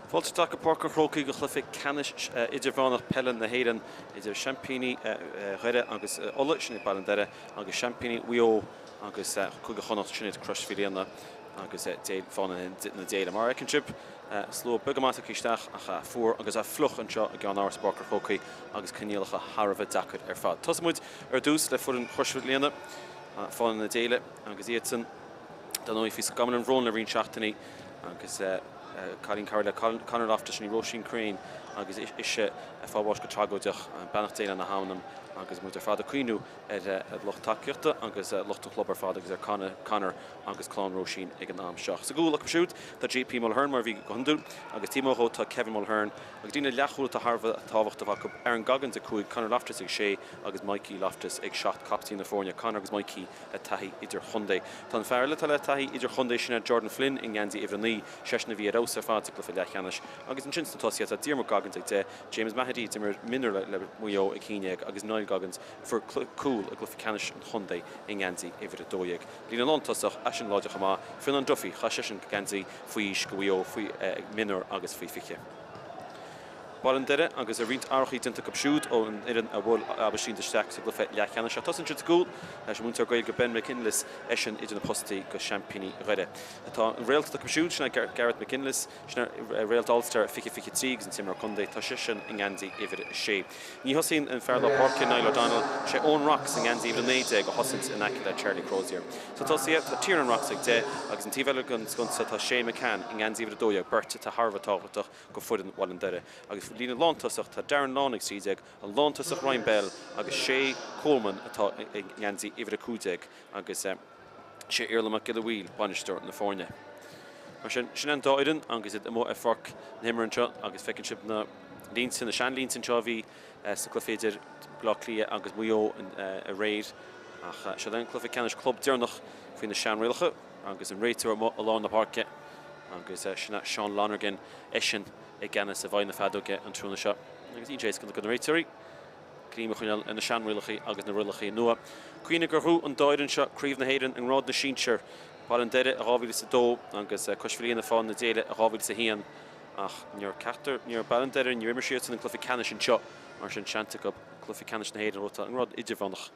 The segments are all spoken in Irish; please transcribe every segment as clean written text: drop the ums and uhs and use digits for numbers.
Fáilte isteach go Páirc an Chrócaigh do chluiche ceannais idirmheánach peile na hÉireann idir seaimpíní Dhoire agus Uladh, sin iad Baile an Doire, agus seaimpíní Mhaigh Eo agus Chúige Chonnacht, sin iad Crois Mhíl Éanna agus Fánaithe na Déile. Mar a fheiceann sibh, slua beag go maith tagtha isteach ach fuar agus fliuch anseo i gCeann Áras i bPáirc an Chrócaigh agus coinníollacha thar a bheith deacair ar fad. Tosóidh muid ar dtús le foireann Chrois Mhíl Éanna, Fánaithe na Déile, agus iadsan, dar ndóigh, faoi scamall an bhróin le roinnt seachtainí agus cailín cara le Conor Loftus, sin í Róisín Creane agus ise ag fáil bháis go tragóideach. Beannacht Dé lena hanam agus muid ar fad ag cuimhniú ar a lucht tacaíochta agus lucht an chlub ar fad agus ar Conor agus clann Róisín ag an am seo. Sa gcúl acu siúd tá JP Mulhern mar a bhí go hiondúil agus taobh amuigh dhó tá Kevin Mulhern agus líne leathchúil atá thar a bheith tábhachtach acu, Aaron Goggins ag 5, Conor Loftus ag 6 agus Mikey Loftus ag 7, captaen na foirne, Conor agus Mikey le taithí idirchontae. Tá an fear eile atá le taithí idirchontae, sin é Jordan Flynn i ngeansaí uimhir 9, seisean a bhí ar fheabhas ar fad sa gcluiche leathcheannais. Agus ansin sna tosaithe tá Diarmuid Goggins ag 10, James Mahady, a d'imir mionúr le Maigh Eo ag 11 agus Niall Goggins a fuair cúl i gcluiche ceannais an chontae i ngeansaí uimhir 12. Líne lántosach, eisean láidir chomh maith, Fionán Duffy, chaith seisean geansaí faoi aois do Mhaigh Eo, faoi mhionúr agus faoi 20. Baile an Doire agus roinnt athrachaí déanta acu siúd ón fhoireann a bhuail Abhaistín isteach sa gcluiche leathcheannais. Ach tosaíonn siad sa gcúl leis an múinteoir Gaeilge Ben McKinless, eisean idir na postaí do seaimpíní Dhoire. Tá an réalt acu siúd, sin é Gareth McKinless, sin é réalt All-Star 2023 agus an t-imreoir contae, tá seisean i ngeansaí uimhir 6. Ní thosaíonn an fear lár páirce Niall O'Donnell, sé Eoin Rocks i ngeansaí uimhir 19 a thosaíonns in aice le Charlie Crozier. Sna tosaithe tá Tiernan Rocks ag 10 agus an taobh eile den sconsa tá Shane McCann i ngeansaí uimhir 12, beirt atá thar a bheith tábhachtach do foireann Bhaile an Doire. Agus líne lántosach tá Darren Lawn ag 13, an lántosach Ryan Bell agus Shay Coleman atá i ngeansaí uimhir 15 agus sé Iarla Mac Giolla Bhaoill bainisteoir na foirne. Mar sin, sin an dá fhoireann agus iad amuigh ar pháirc na himeartha anseo agus feiceann sibh na línte, na seanlínte anseo a bhí sna cluichí idir Baile Átha Cliath agus Maigh Eo aréir. Ach seo é an cluiche ceannais club deireanach faoi na seanrialacha agus an réiteoir amuigh i lár na páirce agus sin é Seán Lonergan, eisean i gceannas i bhfeighil na feadóige an tráthnóna seo. Agus níl sé éasca do na réiteoirí greim a choinneáil ar na seanrialacha agus na rialacha nua. Cuimhnigh gur ghnóthaigh an dá fhoireann seo Craobh na hÉireann i ngrád na sinsear, Baile an Doire i 2002 agus Cois Mhíl Éanna Fánaithe na Déile i 2001 ach níor ceachtar, níor Baile an Doire, níor imir siadsan an cluiche ceannais anseo mar sin seans acu cluiche ceannais na hÉireann a ghnóthachtáil i ngrád idirmheánach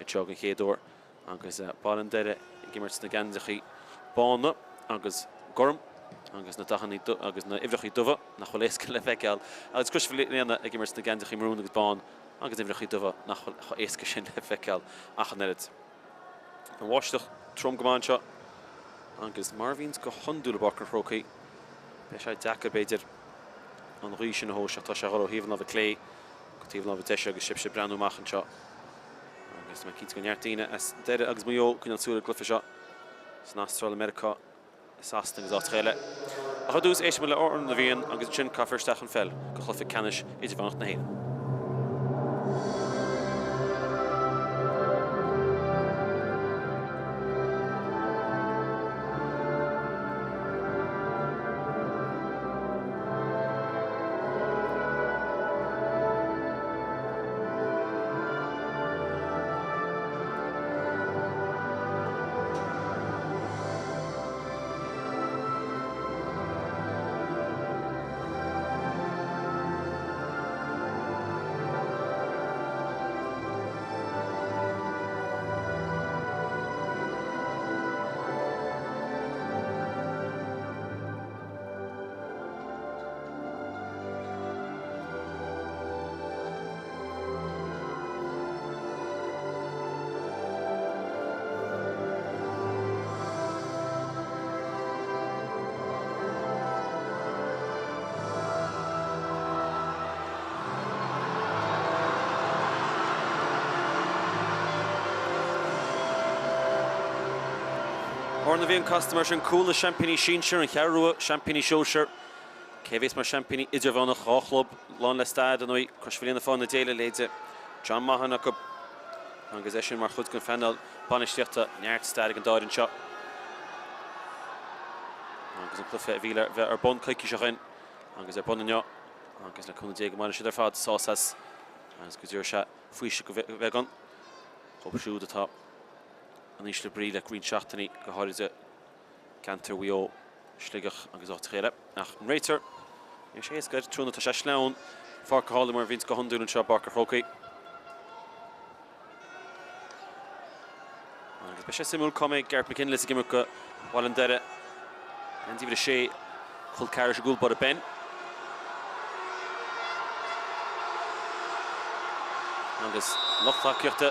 anseo den chéad uair. Agus Baile an Doire ag imirt sna geansaíochaí bána agus gorm agus na dathanna agus na uimhreachaí dubha nach bhfuil éasca le feiceáil, agus Crois Mhíl Éanna ag imirt sna geansaíochaí marún agus bán agus na uimhreachaí dubha nach bhfuil chomh éasca sin le feiceáil ach an oiread. An bháisteach trom go maith anseo agus mar a bhíonns go hiondúil i bPáirc an Chrócaigh, beidh sé deacair b'fhéidir an ghaoth sin a thomhas ach tá sé ag dul ó thaobh an láimhe clé go taobh an láimhe deise agus sibhse ag breathnú amach anseo. Agus tá mé cinnte go neart daoine as Doire agus Maigh Eo ag coinneáil súil ar an gcluiche seo san Astráil, i Meiriceá, i Sasana agus áiteacha eile. Ach ar dtús, éistfidh muid le Amhrán na bhFiann agus ansin caithfear isteach an pheil do chluiche ceannais idirmheánach na hÉireann. Amhrán na bhFiann casta mar sin, Cuala seaimpíní sinsir, an Cheathrú Rua seaimpíní sóisir. Cé a bheas mar seaimpíní idirmheánach? 2 chlub lán le stair, ar ndóigh, Crois Mhíl Éanna Fánaithe na Déile, leithéide John Maughan acu agus eisean mar chuid den phainéal bainistíochta. Neart stair ag an dá fhoireann seo agus an cluiche a bhí le bheith ar bun coicís ó shin agus ar bun inniu agus le cúnamh Dé go mbainfidh siad ar fad sásamh as agus go dtabharfaidh sé faoiseamh go bheagán dóibh siúd atá in ísle brí le roinnt seachtainí, go háirid ceantar Mhaigh Eo, Sligeach agus áiteacha eile. Ach an réiteoir? Níl sé éasca tráthnóna, tá sé sleamhain, Pháirc a' Tháille mar a bhíonns go hiondúil anseo i bPáirc a' Chrócaigh. Agus beidh sé suimiúil cá mbeidh Gareth McKinless ag imirt do Bhaile an Doire. Geansaí uimhir 6, col ceathrar leis an gcúl báire Ben. Agus lucht tacaíochta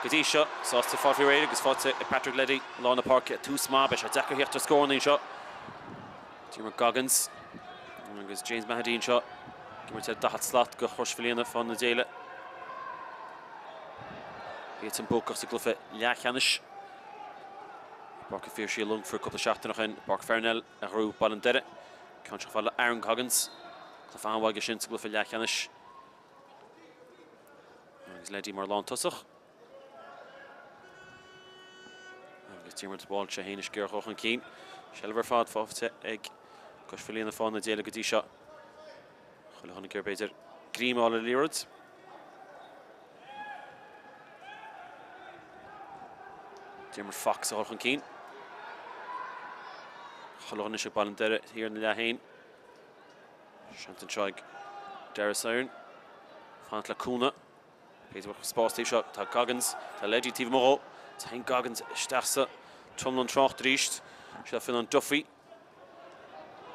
go dtí seo sásta fáil faoi réir agus faighte ag Patrick Leddy i lár na páirce. Tús maith, beidh sé deacair theacht ar scóranna anseo. Diarmuid Goggins agus James Mahady anseo ag imirt ar 40 slat go Chrois Mhaoilíona Fánaidh na Déile. Iadsan buacach sa gcluiche leathcheannais i bPáirc an Phiarsaigh i Longfort cúpla seachtain ó shin. I bPáirc Pharnell a ghnóthaigh Baile an Doire. Ceann seo fada le Aaron Goggins. Cluiche an-mhaith aige sin sa gcluiche leathcheannais. Agus Leddy mar lántosach. Agus Diarmuid Walsh é féin ag iarraidh dul chun cinn. Seilbh ar fad faighte ag Cois Mhaoilíona Fánaidh na Déile go dtí seo. Chuile dhuine ag iarraidh b'fhéidir greim a fháil ar an liathróid. Diarmuid Fox a dhul chun cinn. Chuile dhuine anois ag Baile an Doire thiar ina leath féin. Seans anseo ag Dara Siren. Fanacht le cúnamh. B'fhéidir spás taobh seo, tá Goggins, tá Leddy taobh amuigh dhó. Téann Goggins isteach sa tromlán tráchta arís. Seo Fionán Duffy.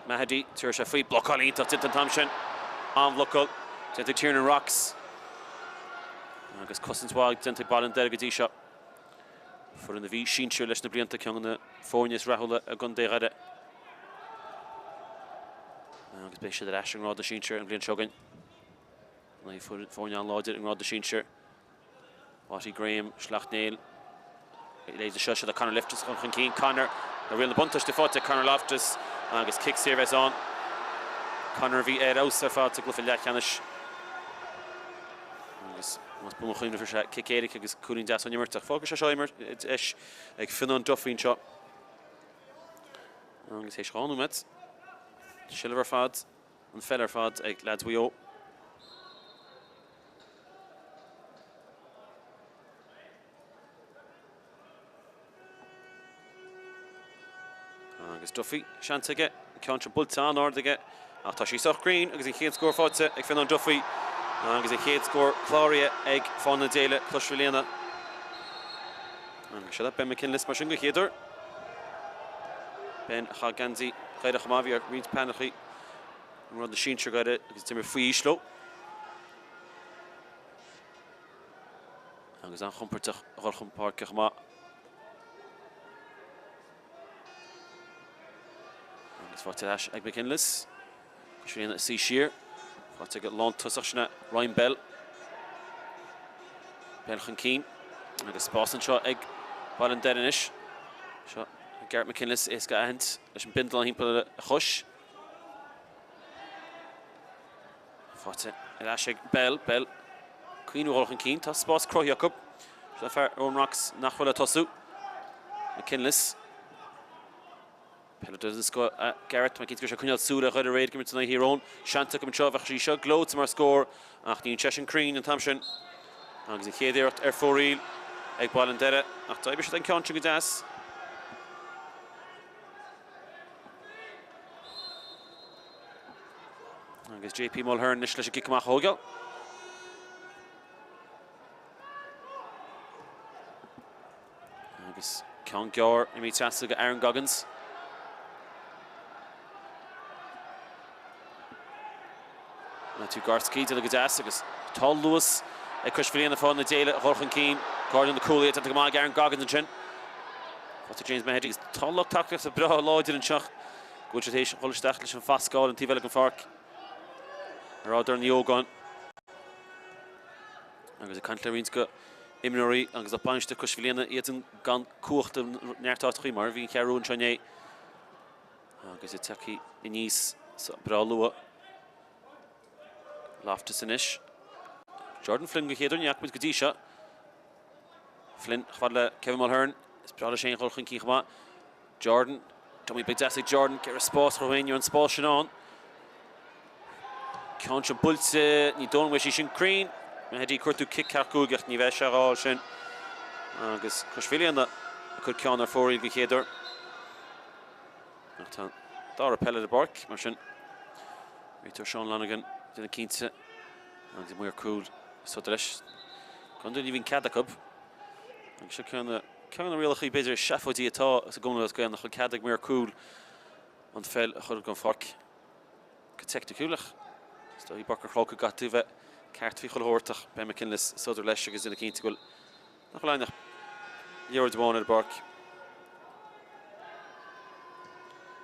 Mahady, tabharfaidh sé faoi. Blocáil iontach déanta an t-am sin. An-bhlocáil déanta ag Tiernan Rocks. Agus cosaint mhaith déanta ag Baile an Doire go dtí seo. Foireann a bhí sinsir leis na blianta, ceann de na foirne is rathúla i gContae Dhoire. Agus beidh siad ar ais i ngrád na sinsir an bhliain seo chugainn. Foirne an-láidir i ngrád na sinsear. Wattie Graham, Sleacht Néill. Leithéide seo, seo do Conor Loftus chun chun cinn. Conor, na riail na buntáiste faighte ag Conor Loftus agus cic saor a bheas ann. Conor a bhí ar fheabhas ar fad sa gcluiche leathcheannais. Agus más buan mo chuimhne fuair sé cic éirice agus cúilín deas ón imirt ach fágfaidh sé seo imirt deis ag Fionán Duffy anseo. Agus théis 2 nóiméad, seilbh ar fad. An pheil ar fad ag leaids Mhaigh Eo. Agus Duffy, seans aige, an ceann seo buailte an-ard aige, ach tá sí sách cruinn agus an chéad scór faighte ag Fionán Duffy agus an chéad scór cláraithe ag Fánaidh na Déile, Cois Mhaoilíona. Agus seo Ben McKinless mar sin go chéad uair. Ben a chaith geansaí Dhoire chomh maith, bhí ar roinnt painéalacha i ngrád na sinsear Dhoire agus d'imir faoi aois leo. Agus an-chompordach a dhul chun páirce chomh maith. Agus faighte ar ais ag McKinless. Cois Mhaoilíona ag suí siar. Faighte ag an lántosach sin Ryan Bell. Bell chun cinn. Agus spás anseo ag Baile an Doire anois. Seo Garrett McKinless éasca a aithint leis an bindle thimpeall a chois. Faighte ar ais ag Bell. Bell cuimhniú dhul chun cinn. Tá spás cruthaithe acu. Seo fear Eoin Rocks nach bhfuil ag tosú. McKinless. Peileadóir den scoth é Garrett, tá mé cinnte go raibh sé ag coinneáil súil ar Dhoire aréir ag imirt in aghaidh Thír Eoghain. Seans acu anseo, bheadh sí seo gleoite mar scór ach níl seisean cruinn an t-am sin. Agus an chéad iarracht ar fóraoil ag Baile an Doire ach d'oibrigh siad an ceann sin go deas. Agus JP Mulhern anois leis an gcic amach a thógáil. Agus ceann gearr imithe trasna go Aaron Goggins. Matthew Gartski déanta go deas agus tá luas ag Cois Mhaoilíona Fánaidh na Déile a dhul chun cinn. Cairde na cúlaithe déanta go maith ag Aaron Goggins ansin. Faighte James Mahedy agus tá lucht tacaíochta breá láidir anseo go bhfuil siad théis dhul isteach leis an bhfascáil an taobh eile den pháirc. Ar Ard Uí Ógáin. Agus ag caint le roinnt de imreoirí agus lucht bainistithe Cois Mhaoilíona, iadsan gan cumhacht i neart áiteachaí mar a bhí an Cheathrú anseo inné agus iad tagtha aníos breá luath. Loftus anois. Jordan Flynn go chéad uair, ní fhaca muid go dtí seo. Flynn chomh fada le Kevin Mulhern. Is breá leis é a dhul chun cinn chomh maith. Jordan, dummy beag deas ag Jordan, ag iarraidh spás a chruthú féin, ní raibh an spás sin ann. Ceann seo buailte, ní dóigh liom go mbeidh sí sin cruinn. Mahedy ag cuartú cic ceathracha cúig ach ní bheidh sé á fháil sin. Agus Cois Mhaoilíona ag cur ceann ar fóraoil den chéad uair. Ach tá an dara peil ar an bpáirc, mar sin. Réiteoir Seán Lonergan ag déanamh cinnte agus an maor cúil ag sodar leis. Gan dabht ní bhíonn cead acu. Agus seo ceann de na rialacha b'fhéidir is seafóidí atá sa gCumann Lúthchleas Gael nach bhfuil cead ag maor cúil an pheil a chur den pháirc. Go teicniciúil ach is dóigh i bPáirc an Chrócaigh go gcaithfidh tú a bheith ceart faoi chuile shórt ach Ben McKinless ag sodar leis agus ag déanamh cinnte go bhfuil nach bhfuil ann ach liathróid amháin ar an bpáirc.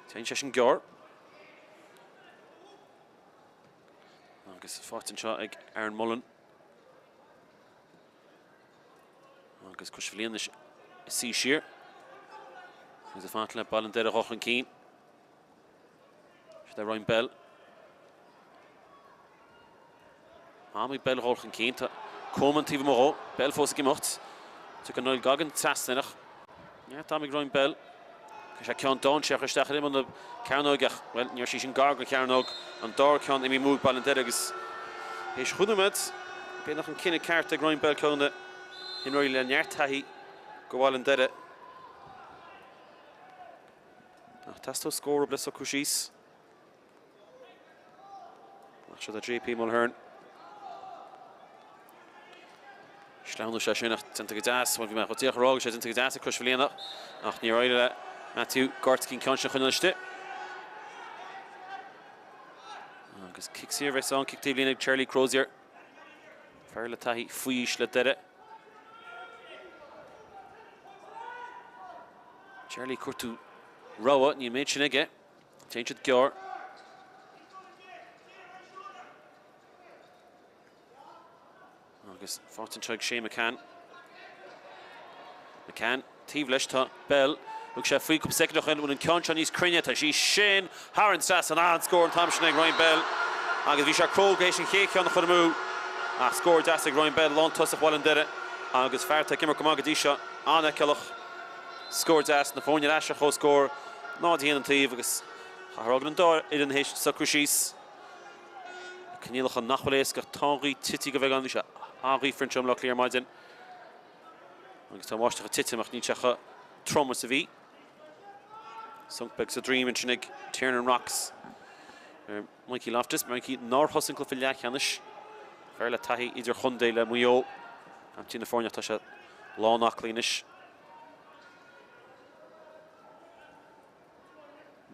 Téann sé sin gearr. Agus faighte anseo ag Aaron Mullen. Agus Crois Mhaoilíona anois ag suí siar. Agus ag fanacht le Baile an Doire a dhul chun cinn. Siad ar Ryan Bell. Am ag Bell a dhul chun cinn. Tá Coleman taobh amuigh dhó. Bell fós ag imeacht. Tiocfaidh Niall Goggin trasna air ach neart am ag Ryan Bell. Chuir sé ceann dainséarach isteach ar imeall na cearnóige ach, bhuel, ní raibh sí sin gar don chearnóg. An dara ceann imithe amú ag Baile an Doire agus théis chúig nóiméad, b'fhéidir nach an cinneadh ceart ag Ryan Bell ceann de na himreoirí le neart taithí do Bhaile an Doire. Ach teastóidh scór le socrú síos. Ach seo do JP Mulhern. Sleamhnóidh sé sin ach déanta go deas. Bhuel, bhí mé chomh díreach a rá go raibh sé déanta go deas ag Crois Mhaoilíona ach níor éirigh le Matthew Gortsky an ceann sin a choinneáil istigh. Agus cic saor a bheas ann, cic taobh líne ag Charlie Crozier. Fear le taithí faoi aois le Doire. Charlie ag cuartú rogha, níl an méid sin aige. Téann siad gearr. Agus faighte anseo ag Shane McCann. McCann, taobh leis tá Bell. Thug sé faoi cúpla soicind ó shin, bhfuil an ceann seo níos cruinne? Tá sí sin thar an trasnán. An-scór an t-am sin ag Ryan Bell. Agus bhí sé cróga théis an chéad cheann a chur amú. Ach scór deas ag Ryan Bell, lántosach Bhaile an Doire. Agus fear atá ag imirt go maith go dtí seo, an-fheiceálach. Scór deas, na foirne ar ais ar comhscór, 0-1 an taobh agus chaithfear a rá go bhfuil an dá fhoireann théis socrú síos. Coinníollacha nach bhfuil éasca, tá an ghaoth tite go beagán, bhí sé an-ghaofar anseo i mBaile Átha Cliath ar maidin agus tá an bháisteach ag titim ach níl sé chomh trom is a bhí. Sonc beag sa droim ansin ag Tiernan Rocks ar Mikey Loftus, Mikey nár thosaigh an cluiche leathcheannais, fear le taithí idirchontae le Maigh Eo, captaen na foirne ach tá sé lán aclaí anois.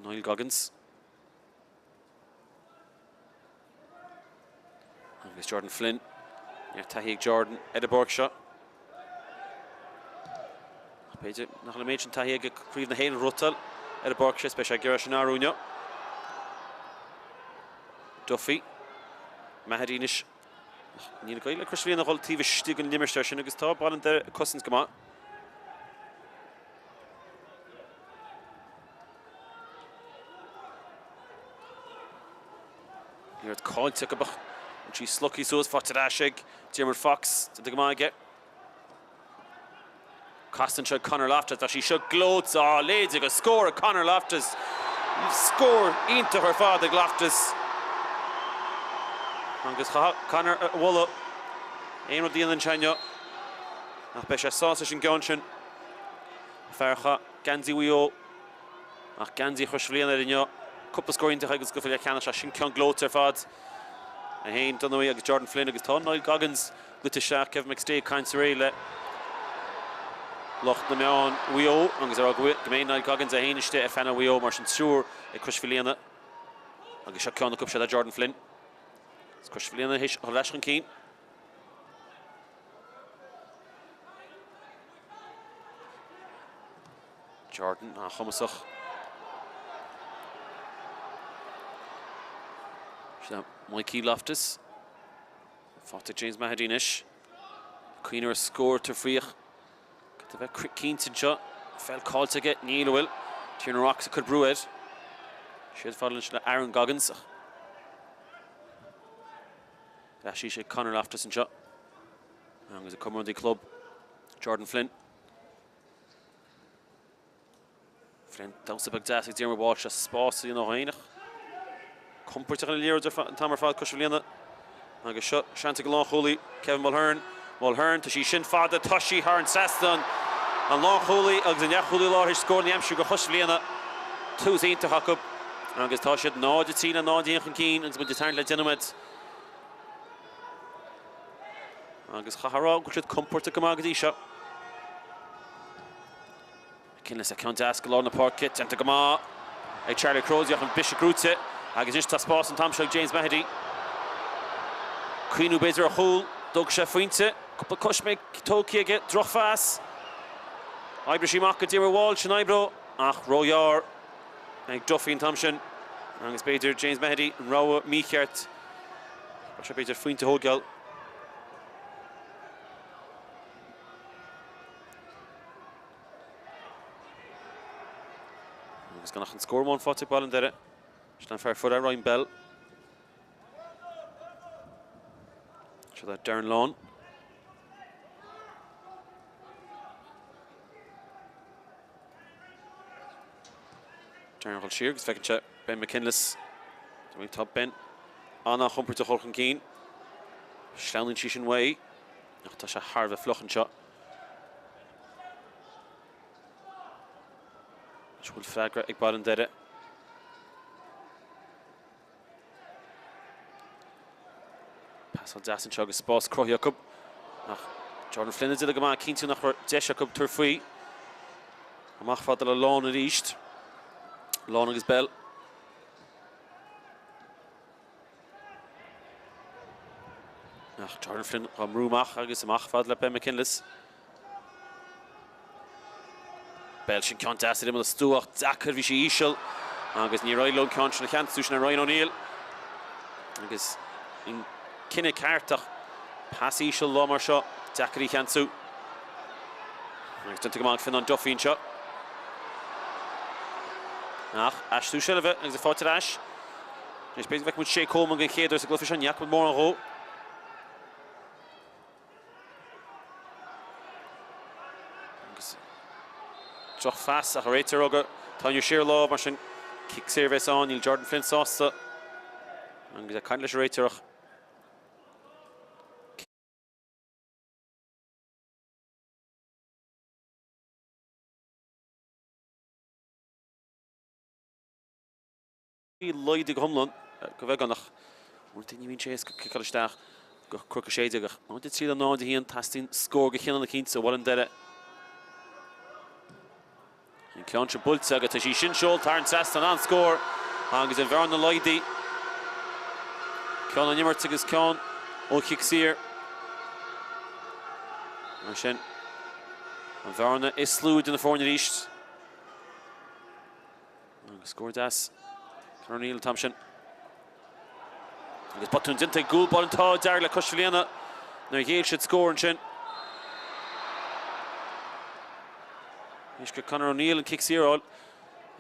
Niall Goggins. Agus Jordan Flynn. Neart taithí ag Jordan ar an bpáirc seo. Ach b'fhéidir nach bhfuil an méid sin taithí aige Craobh na hÉireann a ghnóthachtáil ar an bpáirc seo. Is beidh sé ag iarraidh sin a athrú inniu. Duffy. Mahady anois. Níl ag éirí le Crois Mhaoilíona a dhul taobh istigh den limistéar sin agus tá Baile an Doire ag cosaint go maith. Liathróid caillte acu ach an sí slogtha suas faighte ar ais ag Diarmuid Fox. Déanta go maith aige. Casann seo Conor Loftus. Tá sí seo gleoite á léide agus scór ag Conor Loftus. Scór iontach ar fad ag Loftus. Agus Conor a mholadh aon rud a dhéanann sé inniu. Ach beidh sé sásta leis an gceann sin. Fear a chaith geansaí Mhaigh Eo ach geansaí Chrois Mhaoilíona air inniu. Cúpla scór iontach aige sa gcluiche leathcheannais ach sin ceann gleoite ar fad. Shane Dunaway agus Jordan Flynn agus tá Niall Goggins luite isteach, Kevin McStay ag caint aréir le lucht na meán Mhaigh Eo agus ag rá go mbeidh Niall Goggins é féin istigh ar phainéal Mhaigh Eo mar sin triúr ag Crois Mhaoilíona agus seo ceann acu seo le Jordan Flynn. Is Crois Mhaoilíona théis dul ar ais chun cinn. Jordan an-chumasach. Sin Mikey Loftus. Faighte James Mahady anois. Cuimhneamh ar scór tar faoich. Caithfidh a bheith cinnte anseo. Peil caillte aige. Níl, an bhfuil? Tiernan Rocks ag cur brú air. Siad fad le Aaron Goggins. Ar ais ag Conor Loftus anseo. Agus ag comrádaí club Jordan Flynn. Flynn damhsa beag deas ag Diarmuid Walsh as spás a dhéanamh féin ach compordach ar an liathróid an t-am ar fad Crois Mhaoilíona. Agus seo seans ag an lánchúlaí Kevin Mulhern. Mulhern, tá sí sin fada, tá sí thar an trasnán. An lánchúlaí agus an leathchúlaí láir théis scór a aimsiú do Chois Mhaoilíona. Tús iontach acu. Agus tá siad 0-3 le 0-1 chun cinn agus muid ag tarraingt le 10 nóiméad. Agus chaithfeá a rá go bhfuil siad compordach go maith go dtí seo. McKinless ceann deas go lár na páirce, déanta go maith ag Charlie Crozier ach an biseach brúite agus anois tá spás an t-am seo ag James Mahedy. Cuimhniú b'fhéidir ar chúl, d'fhóg sé phointe, cúpla coisméig tógtha aige, drochphas. Oibreoidh sí amach go Diarmuid Walsh an oibreoidh ach róghearr ag Duffy an t-am sin agus b'fhéidir James Mahedy an rogha mícheart. Raibh sé b'fhéidir phointe a thógáil. Agus gan ach an scór amháin faighte ag Baile an Doire. Sin an fear fuair Ryan Bell. Seo é Darren Lawn. Darren ag dul siar agus feiceann sé Ben McKinless. Tá Ben an-chompordach dul chun cinn. Sleamhnaíonn sí sin uaidh ach tá sé thar a bheith fliuch anseo. Anois bhfuil freagra ag Baile an Doire. Pasáil deas anseo agus spás cruthaithe acu. Ach Jordan Flynn ag déanamh go maith, cinntiú nach raibh deis acu tabhairt faoi. Amach fada le Lawn arís. Lawn agus Bell. Ach Jordan Flynn á mbrú amach agus amach fad le Ben McKinless. Bell sin ceann deas ar imeall an stua ach deacair, bhí sí íseal agus níor éirigh leo an ceann sin a cheansú, sin é Ryan O'Neill. Agus an cinneadh ceart ach pas íseal lá mar seo, deacair í a cheansú. Agus déanta go maith ag Fionnán Duffy anseo. Ach aistriú seilbhe agus í faighte ar ais. Anois b'fhéidir go bhfeicfidh muid Shay Coleman den chéad uair sa gcluiche seo, ní fhaca muid mórán dhó. Agus drochphas ach an réiteoir ag rá gur tarraingíodh siar lámh mar sin cic saor a bheas ann, níl Jordan Flynn sásta agus ag caint leis an réiteoir ach Laghdaithe go hiomlán go bheagán ach uaireanta ní bhíonn sé éasca ciceáil isteach go Croc 16 ach 0-3 le 0-1 teastaíonn scór de chineál eicínt ó Bhaile an Doire. An ceann seo buailte agus tá sí sin seolta thar an trasnán an-scór agus an bhearna laghdaithe. Ceann ón imirt agus ceann ó chic saor. Mar sin an bhearna is lú idir na foirne arís. Agus scór deas Conor O'Neill an t-am sin. Agus botún déanta ag gcúl báire an t-ádh dearg le Cois Bhliana nuair a ghéill siad scór ansin. Anois go Conor O'Neill an cic saor a fháil.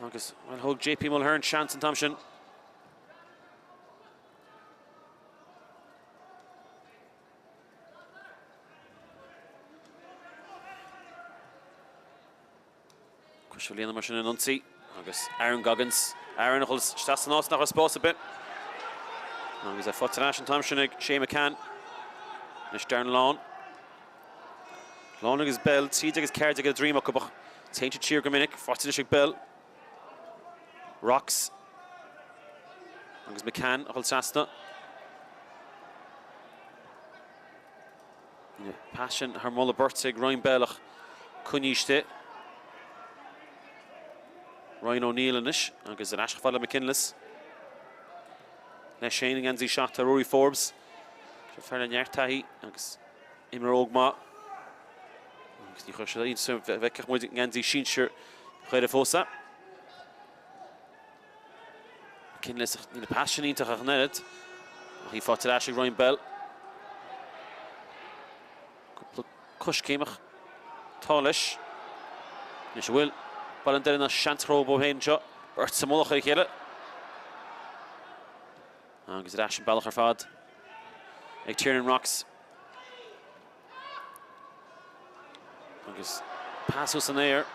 Agus well thóg JP Mulhern seans an t-am sin. Cois Bhliana mar sin in ionsaí agus Aaron Goggins. Aaron a dhul isteach san áit nach raibh spás ar bith. Agus é faighte ar ais an t-am sin ag Shane McCann. Anois Darren Lawn. Lawn agus Bell, 13 agus 14 ar a ndroim acu ach téann siad siar go minic. Faighte anois ag Bell. Rocks agus McCann a dhul trasna. Pas sin thar mullach beirte ag Ryan Bell ach coinnithe istigh. Ryan O'Neill anois agus ar ais chomh fada le McKinless. Leis féin i ngeansaí 7 tá Rory Forbes. Seo fear le neart taithí agus imreoir óg maith. Agus ní chuirfeadh sé iontas orm dá bhfeicfeadh muid i ngeansaí sinsir Dhoire fós é. McKinless ach níl an pas sin iontach ach an oiread. Ach í faighte ar ais ag Ryan Bell. Cúpla coiscéim ach tá leis. Anois an bhfuil Baile an Doire in ann seans a chruthú dóibh féin anseo. Beirt sa mullach ar a chéile. Agus ar ais an bealach ar fad ag Tiernan Rocks. Agus pas suas san aer.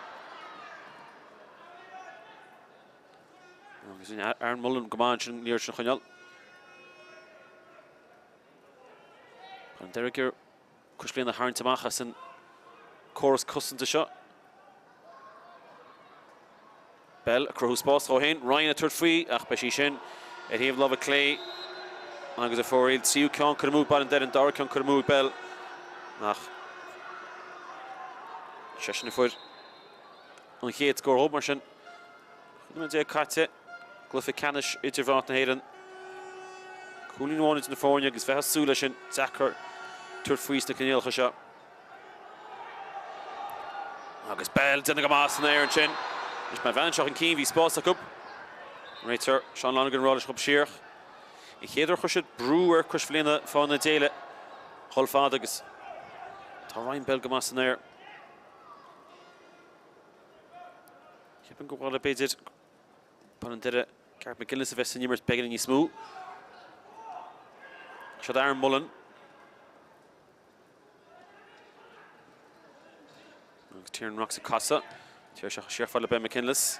Agus Aaron Mullen go maith ansin an liathróid sin a choinneáil. An deireadh ar Cois Bhliana a tharraingt amach as an córas cosanta seo. Bell ag cruthú spás dhó féin, Ryan ag tabhairt faoi ach beidh sí sin ar thaobh láimhe clé agus ag fóraoil. Tríú ceann curtha amú ag Baile an Doire, an dara ceann curtha amú ag Bell ach seisean a fuair an chéad scór dhóibh mar sin. 15 nóiméad caite, gcluiche ceannais idirmheánach na hÉireann. Cúilín amháin idir na foirne agus bheifeá ag súil leis sin, deacair tabhairt faoi sna coinníollacha seo. Agus Bell déanta go maith san aer ansin. Anois má bhreathnaíonn seo chun cinn, bhí spás acu. An réiteoir Seán Lonergan ag rá leis dhul siar. An chéad uair chuir siad brú ar Cois Bhliana fá na Déile dhul fada agus tá Ryan Bell go maith san aer. Ceapaim gur mhaith le b'fhéidir Baile an Doire Gareth McGinless a bheith san imirt beagáinín níos mó. Seo Aaron Mullen. Agus Tiernan Rocks ag casadh. Téir sé siar fad le Ben McKinless.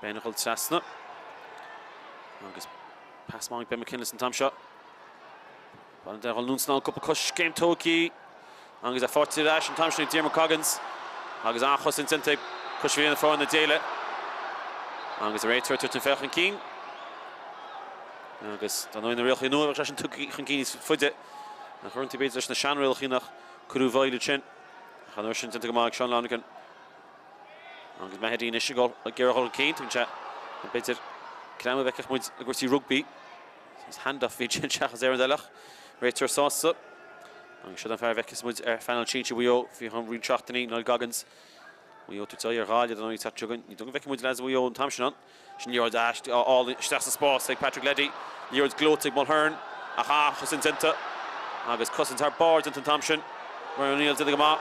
Ben ag dul trasna. Agus pas maith ag Ben McKinless an t-am seo. Baile an Doire ag dul anonn is anall cúpla coiscéim tógtha. Agus é faighte ar ais an t-am sin ag Diarmuid Coggins. Agus an-chosaint déanta ag Cois Bhliana Fáin na Déile. Agus an réiteoir ag tabhairt an féach chun cinn. Agus dar ndóigh na rialacha nua bheadh sé sin tugtha chun cinn níos faide. Nach uaireanta b'fhéidir leis na seanrialacha nach cuireadh i bhfeighil iad sin. Ach an uair sin déanta go maith ag Sean Lonergan. Agus Mehedy anois ag iarraidh a dhul chun cinn, tugann sé b'fhéidir greim a bhfeicfeadh muid i gcúrsaí rugbaí. Is hand-off a bhí ansin seachas aon rud eile ach réiteoir sásta. Agus seo an fear a bhfeicfeas muid ar phainéal sinsir Mhaigh Eo faoi cheann roinnt seachtainí, Niall Goggins. Maigh Eo ag tabhairt aghaidh ar Ghaillimh don tseachtain seo chugainn. Ní dóigh go bhfeicfidh muid leaids Mhaigh Eo an t-am sin ann. Sin liathróid álainn isteach sa spás ag Patrick Leddy. Liathróid gleoite ag Mulhern ach an-chosaint déanta agus cosaint thar barr déanta an t-am sin. Ryan O'Neill déanta go maith.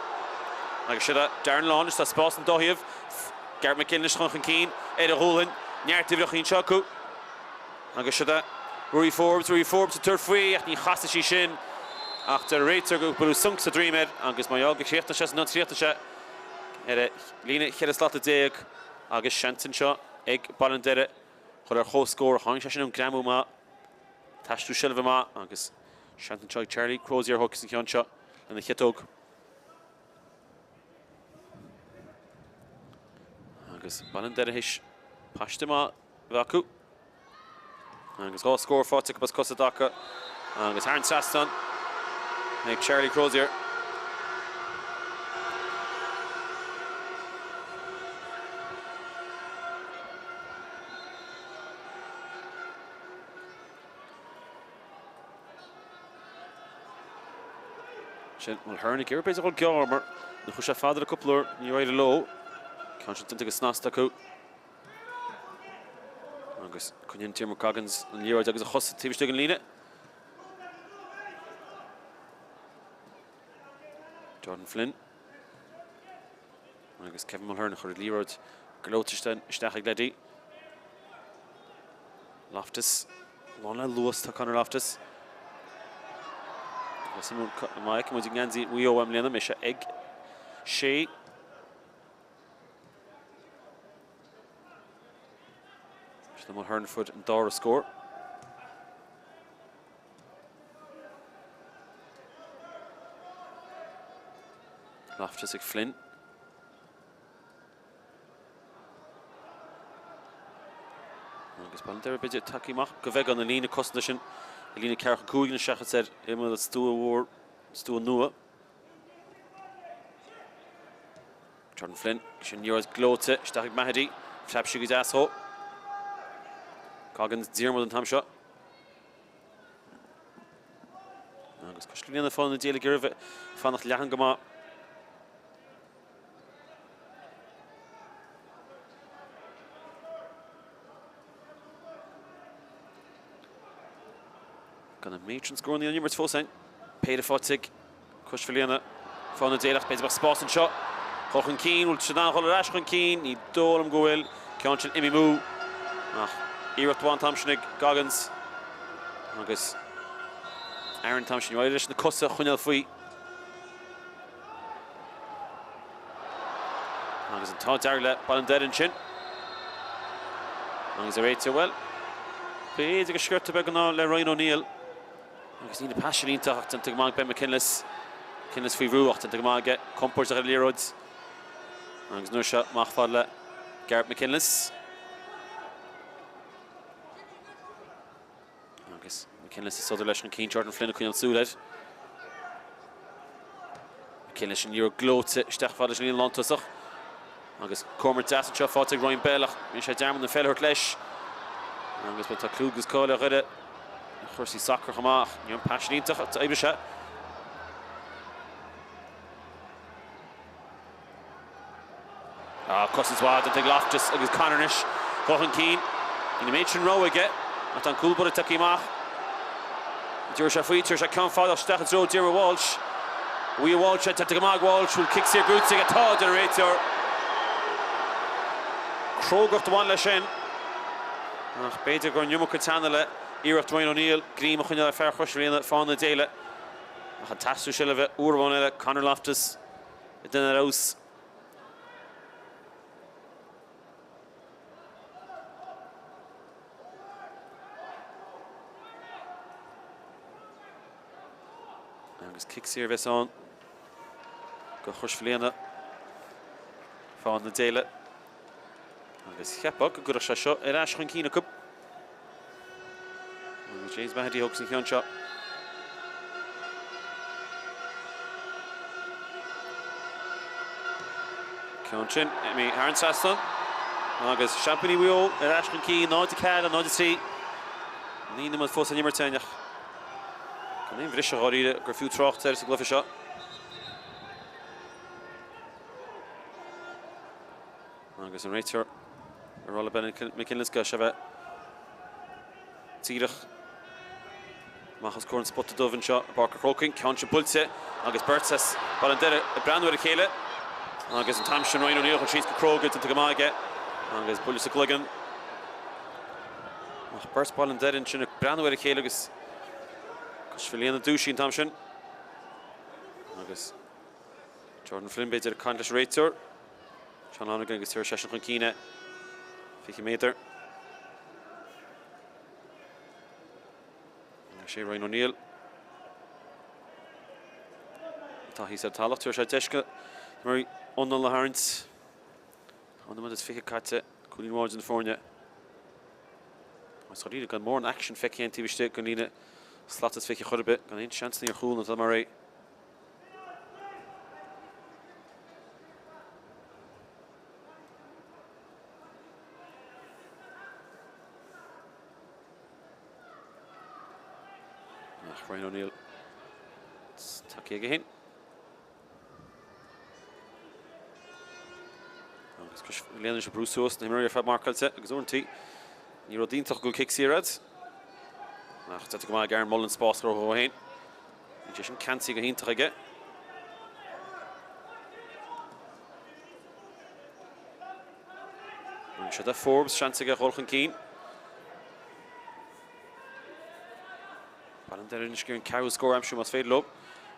Agus seo Darren Lawn tá spás an dá thaobh. Garrett McGinley chun chun cinn ar a ghualainn. Neart uimhreacha anseo acu. Agus seo Ruairí Forbes, Ruairí Forbes ag tabhairt faoi ach ní chasfaidh sí sin ach deir an réiteoir gur buaileadh sonc sa droim air agus mar gheall gur chríochnaigh sé san chríochnaigh sé ar a líne 14 slata. Agus seans anseo ag Baile an Doire dhul ar comhscór. Tháinig sé sin ón greamú maith, t-aistriú seilbhe maith agus seans anseo ag Charlie Crozier a thógfas an ceann seo lena chiotóg. Agus Baile an Doire théis paiste maith a bheith acu. Agus 2 scór faighte acu as cosa i dtaca agus thar an trasnán ag Charlie Crozier. Sin Mulhern ag iarraidh b'fhéidir a dhul gearr mar nuair a chuaigh sé fada le cúpla uair níor éirigh leo. Ceann sin déanta go snasta acu. Agus coinníonn Diarmuid Coggins an liathróid agus a chosa taobh istigh den líne. Jordan Flynn. Agus Kevin Mulhern a chuir an liathróid gleoite isteach ag Leddy. Loftus. Lán le luas tá Conor Loftus. Má fheiceann muid i ngeansaí Mhaigh Eo i mbliana, mbeidh sé ag sé. Sin Mulhern a fuair an dara scór. Loftus ag Flynn. Agus Baile an Doire b'fhéidir tagtha amach go bheagán an líne cosanta sin, an líne 4 5 seachas ar imeall stua mhór, stua nua. Jordan Flynn, sin liathróid gleoite isteach ag Mahedy. Phreab sí go deas dhó. Coggins Diarmuid an t-am seo. Agus Cois Life fá na déile ag iarraidh fanacht leathan go maith. Gan an méid sin scóranna á n-imirt fós féin. Péire faighte ag Cois Bhliana fá na déileach. B'fhéidir bheadh spás anseo. Dul chun cinn. Bhfuil siad in ann dhul ar ais chun cinn? Ní dóigh liom go bhfuil. Ceann sin imithe amú. Ach iarracht mhaith an t-am sin ag Goggins. Agus Aaron an t-am sin. Níor éirigh leis na cosa a choinneáil faoi. Agus an t-ádh dearg le Baile an Doire ansin. Agus an réiteoir, bhuel, b'fhéidir gur sciorta beag an ádh le Ryan O'Neill. Agus níl an pas sin iontach ach déanta go maith ag Ben McKinless. McKinless faoi bhrú ach déanta go maith aige. Compordach ar an liathróid agus an uair seo amach fad le Garrett McKinless. Agus McKinless ag sodar leis chun cinn, Jordan Flynn ag coinneáil súil air. McKinless an liathróid gleoite isteach fad leis an líne lántosach. Agus comhimirt deas anseo faighte ag Ryan Bell ach rinne sé dearmad an pheil a thabhairt leis. Agus bhuel tá clú agus cáil ar Dhoire ar chúrsaí sacair chomh maith ach ní raibh an pas sin iontach ach d'oibrigh sé. Cosaint mhaith déanta ag Loftus agus Conor anois dul chun cinn. Níl an méid sin rogha aige ach tá an cúl báire tagtha amach. D'iarr sé faoi, tabharfaidh sé ceann fada isteach i dtreo Diarmuid Walsh. Bhuaigh Walsh é, déanta go maith ag Walsh, bhfuil cic saor gnóthaithe aige? Tá, a deir an réiteoir. Crógacht a bhain leis sin ach b'fhéidir go raibh an iomarca teanna le iarracht Ryan O'Neill greim a choinneáil ar fear Chois Bhliana fána na déile ach an t-aistriú seilbhe uair amháin eile Conor Loftus ag déanamh ar fheabhas. Agus cic saor a bheas ann do Chois Bhliana fá na déile. Agus cheapfá go gcuirfeadh sé seo ar ais chun cinn acu. Agus James Mahady a thógas an ceann seo. Ceann sin, imithe thar an trasnán. Agus seaimpíní Mhaigh Eo ar ais chun cinn, 0-4, 0-3. 9 nóiméad fós á n-imirt againn ach gan aon bhriseadh dháiríre gur fiú trácht air sa gcluiche seo. Agus an réiteoir ag rá le Ben McKinless go sé bheith díreach amach os comhair an spota dubh anseo i bPáirc an Chrócaigh. Ceann sin buailte agus beirt as Baile an Doire ag breathnú ar a chéile agus an t-am sin Ryan O'Neill chun síos go cróga déanta go maith aige agus buille sa gcloigeann. Ach beirt Baile an Doire ansin ag breathnú ar a chéile agus Cois Bhliana dúisithe an t-am sin. Agus Jordan Flynn b'fhéidir ag caint leis an réiteoir. Seán Lonergan agus tabharfaidh seisean chun cinn é. 20 méadar. Sé Ryan O'Neill. Atá thíos ar talamh, tabharfaidh sé deis go Murray anáil a tharraingt. Tá nóiméad is 20 caite, cúilín amháin idir na foirne. Agus dáiríre gan mórán aicsin feicthe againn taobh istigh den líne slat is 20 chor ar bith, gan aon seansanna ar chúl atá mar é. Ach Ryan O'Neill tagtha aige féin. Agus Cois Bhliana anois ag brú suas na himreoirí ar fad marcáilte agus uaireanta ní rud iontach go bhfuil cic saor agat. Ach déanta go maith ag Aaron Mullen spás a chruthú dó féin. Bhí sé sin ceansaithe go hiontach aige. Rinne sé de Forbes seans aige a dhul chun cinn. Baile an Doire anois ag iarraidh an ceathrú scór a aimsiú más féidir leo.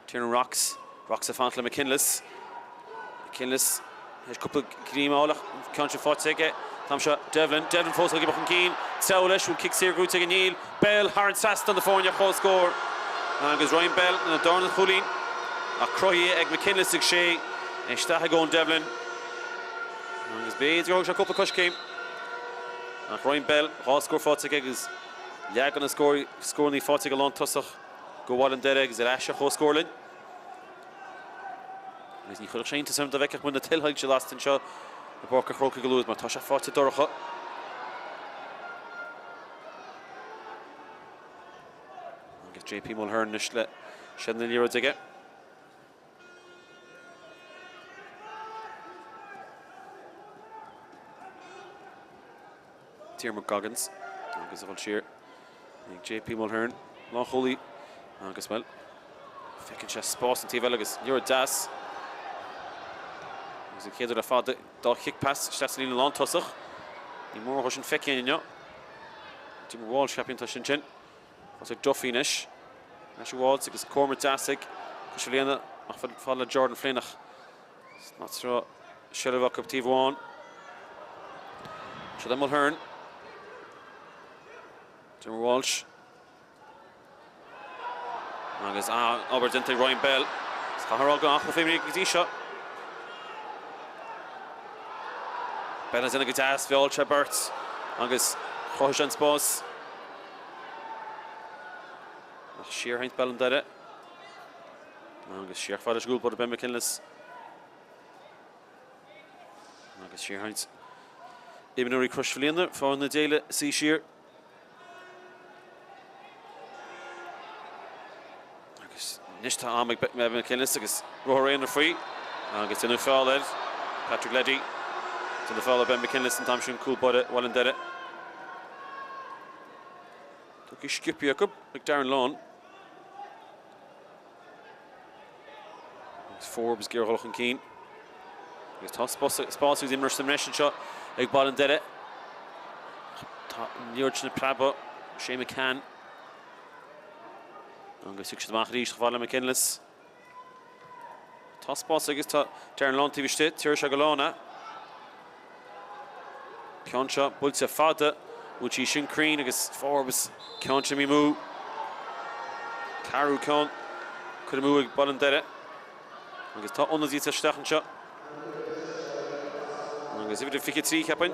Tiernan Rocks. Rocks ag fanacht le McKinless. McKinless théis cúpla greim a fháil ach an ceann sin faighte aige. An t-am seo Devlin. Devlin fós ag imeacht chun cinn. Treabhadh leis. Bhfuil cic saor gnóthaithe aige? Níl. Bell thar an trasnán do foirne comhscór agus Ryan Bell ina darna chúilín ach cruthaithe ag McKinless agus sé isteach ag Eoin Devlin. Agus b'fhéidir gur thóg sé cúpla coiscéim ach Ryan Bell, 2 scór faighte aige agus leath de na scóranna faighte ag an lántosach do Bhaile an Doire agus ar ais ar comhscór linn. Agus ní chuirfeadh sé iontas orm dá bhfeicfeadh muid na tuilshoilse lasta anseo i bPáirc an Chrócaigh go luath mar tá sé faighte dorcha. Agus JP Mulhern anois le seilbh na liathróide aige. Diarmuid Goggins agus a dhul siar ag JP Mulhern, lánchúlaí agus, bhuel, feiceann sé spás an taobh eile agus liathróid deas. Agus an chéad uair le fada dá chic pas isteach sa líne lántosach. Ní mór dhó sin feicthe againn inniu. Diarmuid Walsh, cheapfainn, tá sin sin. Fós ag Duffy anois. Ar ais ag Walsh agus comhimirt deas ag Cois Bhliana ach fad le Jordan Flynn ach Nach raibh seilbh acu taobh amháin. Seo le Mulhern. Diarmuid Walsh. Agus an-obair déanta ag Ryan Bell. Caithfidh a rá gur an-chluiche imrithe go dtí seo. Ben ag déanamh go deas, mheall sé beirt agus chruthaigh sé an spás. Ach síortharraingt Béal an Doire agus siar chomh fada leis an gcúl báire Ben McKinless. Agus síortharraingt imreoirí Crois Mhaoilíona, Fáth na Déile suí siar. Agus anois tá am ag Ben McKinless agus ruathar aonair faoi agus déanadh feall air. Patrick Leddy. Déanadh feall ar Ben McKinless an t-am sin cúl báire Bhaile an Doire. Tugtha sciobtha acu ag Darren Lawn. Agus Forbes ag iarraidh dul chun cinn. Agus tá spás agus imreoir sa mbreis anseo ag Baile an Doire. Tá an liathróid sin ag preabadh. Shane McCann. Agus thug siad amach arís chomh fada le McKinless. Tá spás agus tá Darren Lawn taobh istigh, tabharfaidh sé go Lawn é. Ceann seo buailte fada, bhfuil sí sin cruinn agus Forbes ceann sin amú. Ceathrú ceann curtha amú ag Baile an Doire. Agus tá ionadaí isteach anseo. Agus uimhir 23 cheapfainn.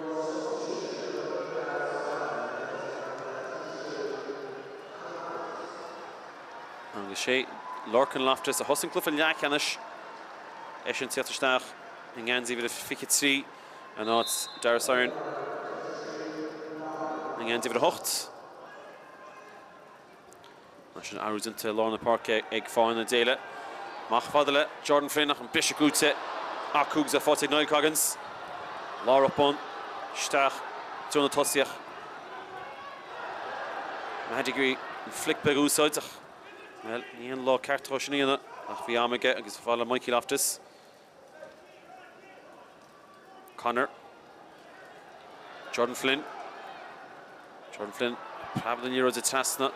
Agus sé Lorcan Loftus a thosaigh an cluiche leathcheannais, eisean ag tíocht isteach i ngeansaí uimhir 23 in áit Dara Syron i ngeansaí uimhir 8. Mar sin athrú déanta i lár na páirce ag Fáth na Déile. Amach fada le Jordan Flynn ach an briseadh gnóite acu agus é faighte ag Niall Coggins. Lárach bán isteach i dtreo na tosaíoch. Matt ag iarraidh an flic beag a úsáid ach, bhuel, ní haon lá ceart dó sin a dhéanamh ach bhí am aige agus fada le Mikey Loftus. Conor. Jordan Flynn. Jordan Flynn preabadh an liathróid trasna.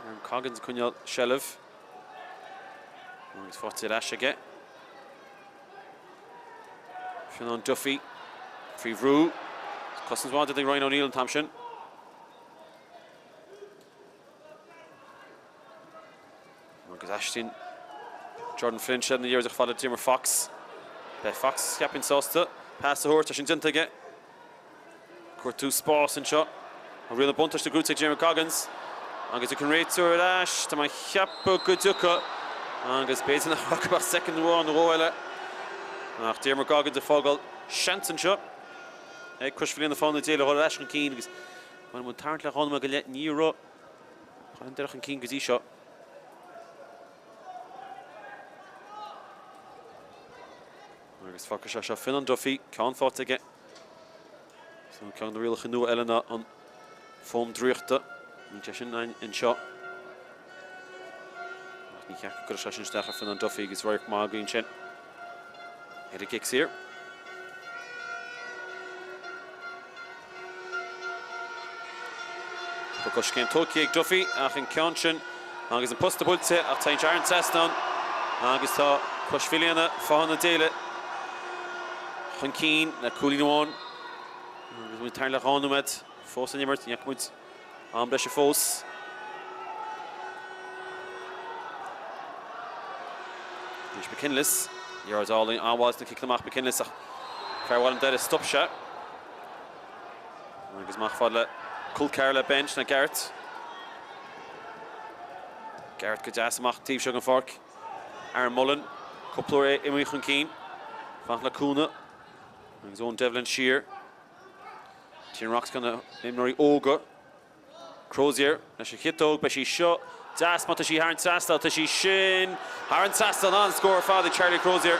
Aaron Coggins ag coinneáil seilbh. Agus faighte ar ais aige. Fionán Duffy faoi bhrú. Cosaint mhaith ag Ryan O'Neill an t-am sin. Agus aistríonn Jordan Flynn seilbh na liathróide chomh fada le Diarmuid Fox. Beidh Fox, cheapfainn, sásta pas a thabhairt, tá sin déanta aige. Cuartú spás anseo. Tá riail na buntáiste gnóite ag Diarmuid Coggins. Agus tiocfaidh an réiteoir ar ais. Tá mé ag ceapadh go dtiocfaidh. Agus b'fhéidir nach raibh ach soicind amháin nó dhó eile. Ach Diarmuid Coggins ag fágáil seans anseo ag Crois Mhaoilíona Fáth na Déile a dhul ar ais chun cinn agus bhuel muid tarraingt le dhá nóiméad go leith ní raibh an deireadh chun cinn go dtí seo. Agus fágfaidh sé seo Fionán Duffy, ceann faighte aige. So ceann de na rialacha nua eile ná an fóm draíochta. Níl sé sin anseo. Ach ní cheart go gcuirfeadh sé sin isteach ar Fionán Duffy agus radharc maith againn sin ar an gcic saor. Tá coiscéim tógtha ag Duffy ach an ceann sin agus an posta buailte ach téann sé thar an trasnán agus tá Crois Mhaoilíona, Fáth na Déile chun cinn le cúilín amháin agus muid thart le 2 nóiméad fós san imirt, ní fhaca muid am breise fós. Anois McKinless, liathróid álainn an-mhaith sna ciceanna amach McKinless ach fear Bhaile an Doire stop sé. Agus amach fad le col ceathrar le Ben, sin é Garrett. Garrett go deas amach an taobh seo den pháirc. Aaron Mullen, cúpla uair é imithe chun cinn. Fanacht le cúnamh. Agus Eoin Devlin siar. Tiernan Rocks ceann de na himreoirí óga. Crozier leis an chiotóg, beidh sí seo deas má tá sí thar an trasnán, tá sí sin thar an trasnán, an-scór ar fad ag Charlie Crozier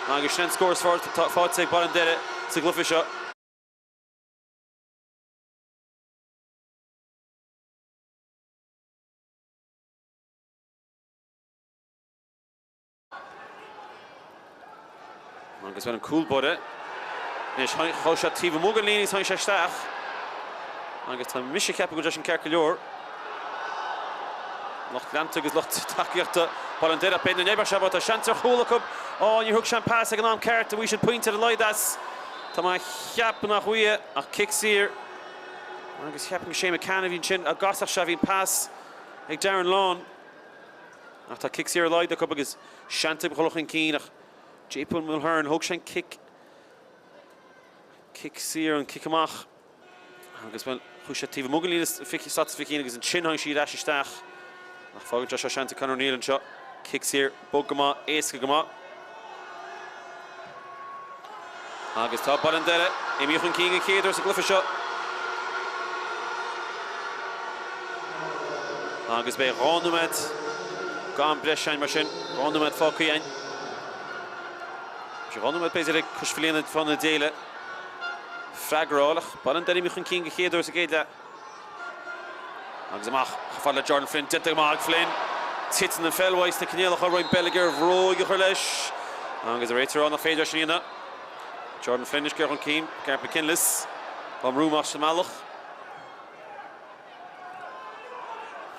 agus sin an scór is fearr atá faighte ag Baile an Doire sa gcluiche seo. Agus bhuel an cúl báire. Anois chuaigh sé taobh amuigh den líne agus tháinig sé isteach. Agus tá mise ag ceapadh go bhfuil sé sin ceart go leor. Lucht leanta agus lucht tacaíochta Bhaile an Doire ach b'fhéidir nach mbeadh sé tá seans ar chúl acu. Ó, níor thug sé an pas ag an am ceart, bhí siad pointe ar a laghad as. Tá mé ag ceapadh nach bhfuil ach cic saor. Agus cheapfainn Shane McCann a bhí ansin dá gcasfadh sé, bhí an pas ag Darren Lawn. Ach tá cic saor ar a laghad acu agus seans acu dhul chun cinn ach JP Mulhern, thóg sé an cic, cic saor, an cic amach agus, bhuel, chuaigh sé taobh amuigh den líne slata 21 agus ansin tháinig sí ar ais isteach. Ach fágann sé seo seans ag Conor O'Neill anseo. Cic saor, bog go maith, éasca go maith. Agus tá Baile an Doire imithe chun cinn den chéad uair sa gcluiche seo. Agus beidh 2 nóiméad d'am breise againn mar sin, 2 nóiméad fágtha againn. Sé 2 nóiméad b'fhéidir ag Cois Bhliana Fána na Déile freagra a fháil ach Baile an Doire imithe chun cinn den chéad uair sa gcéad leath. Agus amach chomh fada le Jordan Flynn, déanta go maith ag Flynn. Titeann an pheil uaidh sna coinníollacha, Ryan Bell ag iarraidh bróig a chur leis. Agus an réiteoir á rá nach féidir é sin a dhéanamh. Jordan Flynn anois géar chun cinn, Gareth McKinless á mbrú amach sa mbealach.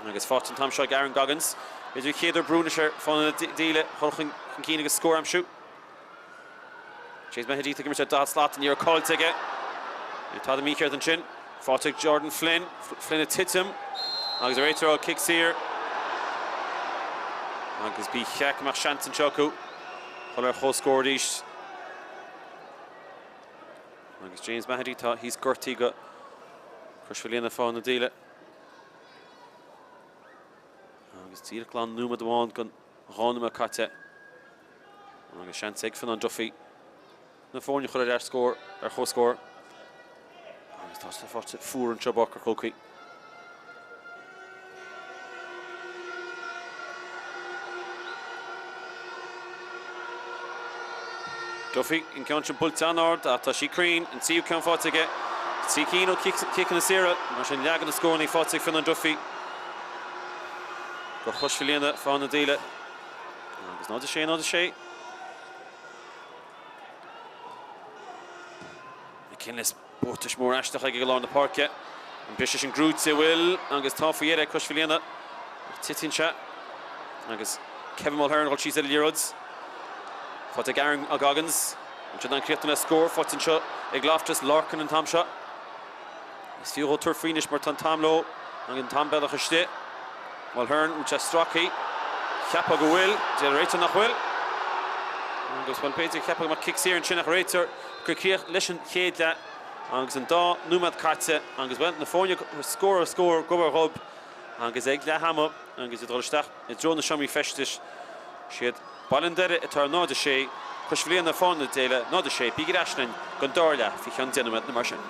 Agus faighte an t-am seo ag Aaron Goggins. B'fhéidir an chéad uair brú anois ar Fána na Díle chun chun cinn agus scór a aimsiú. James Mahady ag imirt ar 40 slat, ní raibh caillte aige. Níl tada mícheart ansin. Faighte ag Jordan Flynn. Flynn ag titim agus an réiteoir ag cic saor. Agus ba cheart go mbeadh seans anseo acu dhul ar chomhscór arís. Agus James Mahady tá thíos gortaithe go Crois Mhaoilíona Fáth na Díle. Agus díreach glan nóiméad amháin den 2 nóiméad caite. Agus seans ag Fionán Duffy na foirne a chur ar scór, ar chomhscór. Agus tá sé faighte fuar anseo i bPáirc an Chrócaigh. Duffy, an ceann sin buailte an-ard ach tá sí cruinn, an tríú ceann faighte aige. 3 cinn ó chiceanna saora, mar sin leath de na scóranna faighte ag Fionán Duffy. Do Chois Bhliana, Fáth na Díle. Agus 0 6, 0 6. McKinless buatais mór aisteach aige go lár na páirce. An briseadh sin gnóite bhfuil agus tá faoi dheireadh ag Cois Bhliana. Ach titeann sé. Agus Kevin Mulhern ag dul síos ar an liathróid. Faighte ag Aaron Goggins. Ansin an críochnú le scór faighte anseo ag Loftus Larkin an t-am seo. Is fiú dhó tabhairt faoi anois mar tá an t-am leo agus an t-am beagnach istigh. Mulhern, bhfuil sé stractha? Cheapfá go bhfuil. Deir an réiteoir nach bhfuil. Agus bhuel, b'fhéidir cheapfá go mbeadh cic saor ansin ach an réiteoir ag cur críoch leis an chéad leath agus an dá nóiméad caite agus bhuel, na foirne scór ar scór, gob ar ghob agus ag leath ama agus iad ag dul isteach i dtreo na seomraí feistis, siad Baile an Doire atá ar 0, 6, Cois Bhliana, Fáth na Déile, 0, 6. Bígí ar ais linn don dara leath faoi cheann 10 nóiméad nó mar sin.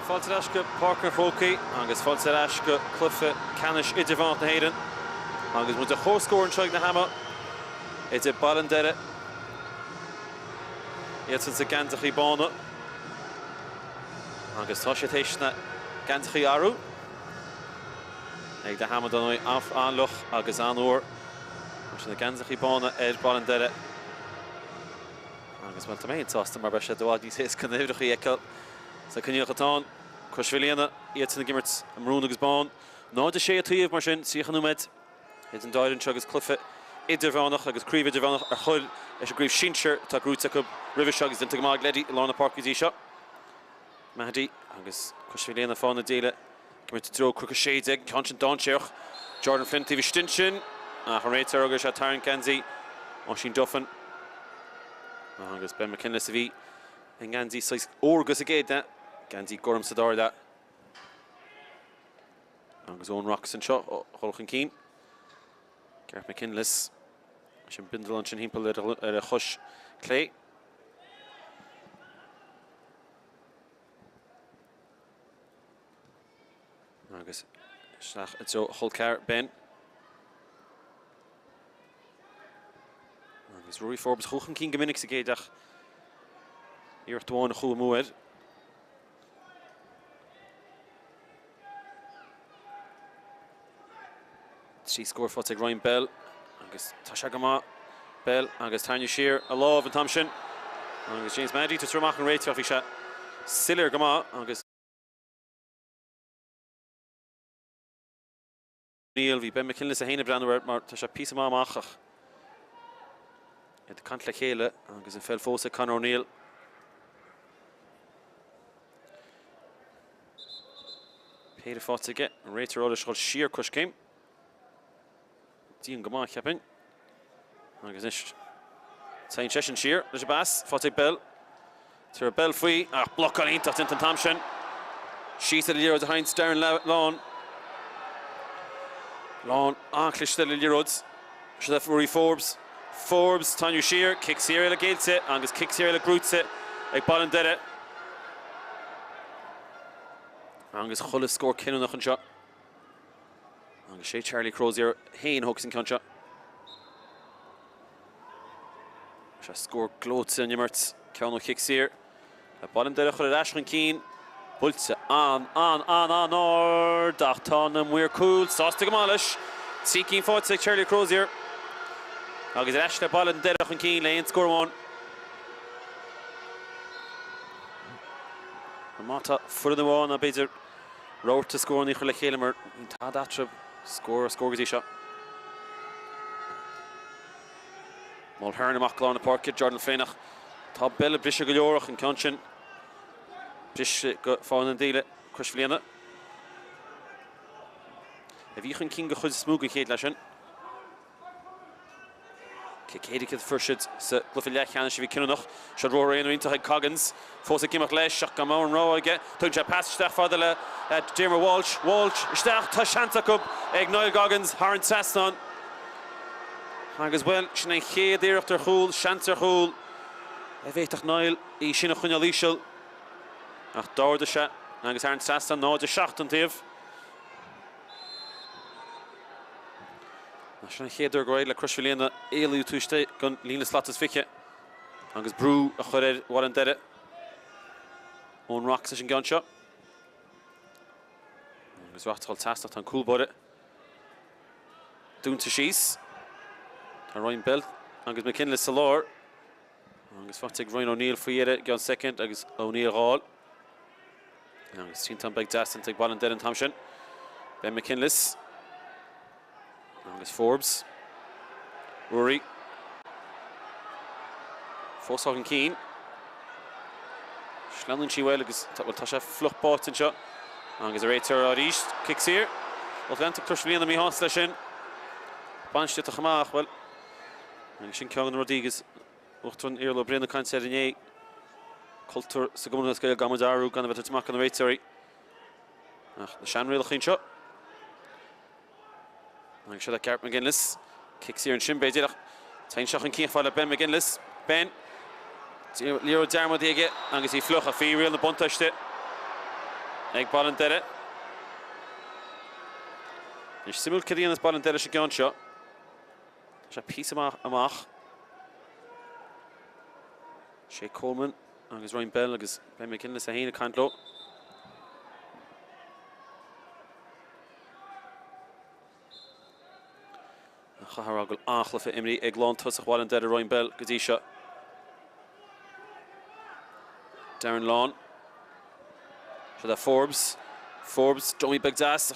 Fáilte ar ais go Páirc an Chrócaigh agus fáilte ar ais go cluiche ceannais idirmheánach na hÉireann agus muid ar comhscór anseo ag leath ama idir Baile an Doire, iadsan sna geansachaí bána agus tá siad théis na geansachaí a athrú ag leath ama dar ndóigh an-fhliuch agus an-fhuar. Tá na geansachaí bána ar Baile an Doire. Agus bhuel, tá mé féin sásta mar beidh sé i bhfad níos éasca na huimhreacha a fheiceáil sna coinníollacha atá ann. Crois Mhic Lianna, iadsan ag imirt i mbrún agus bán. 0-6 an taobh mar sin, 30 nóiméad idir an dá fhoireann seo agus cluiche idirmheánach agus craobh idirmheánach ar chur leis an gcraobh sinsir atá gnóite acu roimhe seo agus déanta go maith ag Leddy i lár na páirce go dtí seo. Mahdy agus Crois Mhic Lianna fá na díle ag imirt i dtreo Cnoc 16, an ceann sin dainséarach. Jordan Flynn taobh istigh ansin ach an réiteoir agus sé ag tarraingt geansaí Oisín Duffin agus Ben McKinless a bhí i ngeansaí saghas órga sa gcéad leath, geansaí gorm sa dara leath. Agus Eoin Rocks anseo ag dul chun cinn. Gareth McKinless leis an bindle ansin thimpeall ar a chois clé. Agus isteach i dtreo a chol ceathar, Ben. Agus Ruairí Forbes chuaigh chun cinn go minic sa gcéad ach iarracht amháin a chuaigh amú air. 3 scór faighte ag Ryan Bell agus tá sé go maith. Bell agus tarraingíodh siar a lámh an t-am sin agus James Mahdy ag tabhairt amach an réiteach bhí sé soiléir go maith agus O'Neill, bhí Ben McKinless é féin ag breathnú air mar tá sé píosa maith amach ach iad ag caint le chéile agus an pheil fós ag Conor O'Neill. Péire faighte aige, an réiteoir eolais dhul siar coiscéim. Dian go maith, cheapfainn. Agus anois téann seisean siar leis an bpas, faighte ag Bell. Tabharfaidh Bell faoi, ach blocáil iontach déanta an t-am sin. Síos ar an liathróid a tharraingt Darren Lawn. Lawn an-chliste le liathróid. Seo é Ruairí Forbes. Forbes, tarraingíodh siar, cic saor eile géillte agus cic saor eile gnóite ag Baile an Doire. Agus chuile scór cinniúnach anseo. Agus sé Charlie Crozier féin a thógfas an ceann seo. Sé scór gleoite an imirt, ceann ó chic saor. Le Baile an Doire a chur ar ais chun cinn. Buailte an, an, an, an-ard ach tá na maoir cúil sásta go maith leis. 3 cinn faighte ag Charlie Crozier. Agus ar ais le Baile an Doire chun cinn le aon scór amháin. Má tá foireann amháin ná b'fhéidir rabharta scóranna a chur le chéile mar níl tada eatarthu scór ar scór go dtí seo. Mulhern amach go lár na páirce, Jordan Flynn ach tá Bell ag briseadh go leor ach an ceann sin briste go fána na díle Crois Mhic Lianna. A bhí chun cinn go chuid is mó den chéad leath sin. Cic éirice a fuair siad sa gcluiche leathcheannais a bhí cinniúnach. Seo ruathar aonair iontach ag Coggins. Fós ag imeacht leis ach gan mórán rogha aige. Tugann sé pas isteach fada le Diarmuid Walsh. Walsh isteach. Tá seans acu ag Niall Goggins thar an trasnán. Agus, bhuel, sin an chéad iarracht ar chúl, seans ar chúl. A bhféadfadh Niall í sin a choinneáil íseal. Ach d'ardaigh sé agus thar an trasnán 0-7 an taobh. Sin an chéad uair gur éirigh le Crois Mhic Lianna éalú taobh istigh den líne slat is 20 agus brú a chur ar Bhaile an Doire. Eoin Rocks leis an gceann seo. Agus Rocks ag dul trasna tá an cúl báire dúnta síos. Tá Ryan Bell agus McKinless sa lár. Agus faighte ag Ryan O'Neill faoi dheireadh i gceann soicind agus O'Neill á fháil. Agus triantán beag deas déanta ag Baile an Doire an t-am sin. Ben McKinless agus Forbes. Ruairí. Fós chun cinn. Sleamhnaíonn sí uaidh agus bhuel, tá sé fliuch báite anseo. Agus an réiteoir arís, cic saor. Lucht leanta Crois Mhic Lianna míshásta leis sin. Bainistíocht chomh maith ach, bhuel, agus sin ceann de na rudaí agus Uachtarán Iarla Ó Briain ag caint air inné, cultúr sa gCumann Lúthchleas Gael gan muid a athrú, gan a bheith ag tabhairt amach do na réiteoirí. Ach na seanrialacha anseo. Agus seo le Garrett McGinless. Cic saor ansin b'fhéidir ach téann sé chun cinn fad le Ben McGinless. Ben. Liathróid dearmadta aige agus í fliuch ach faoi riail na buntáiste. Ag Baile an Doire. Anois suimiúil cad a dhéanfas Baile an Doire sa gceann seo. Tá sé píosa maith amach. Shay Coleman agus Ryan Bell agus Ben McGinless é féin ag caint leo. Chaithfeá a rá go bhfuil an-chluiche imrithe ag lántosach Bhaile an Doire, Ryan Bell, go dtí seo. Darren Lawn. Seo le Forbes. Forbes, dummy beag deas.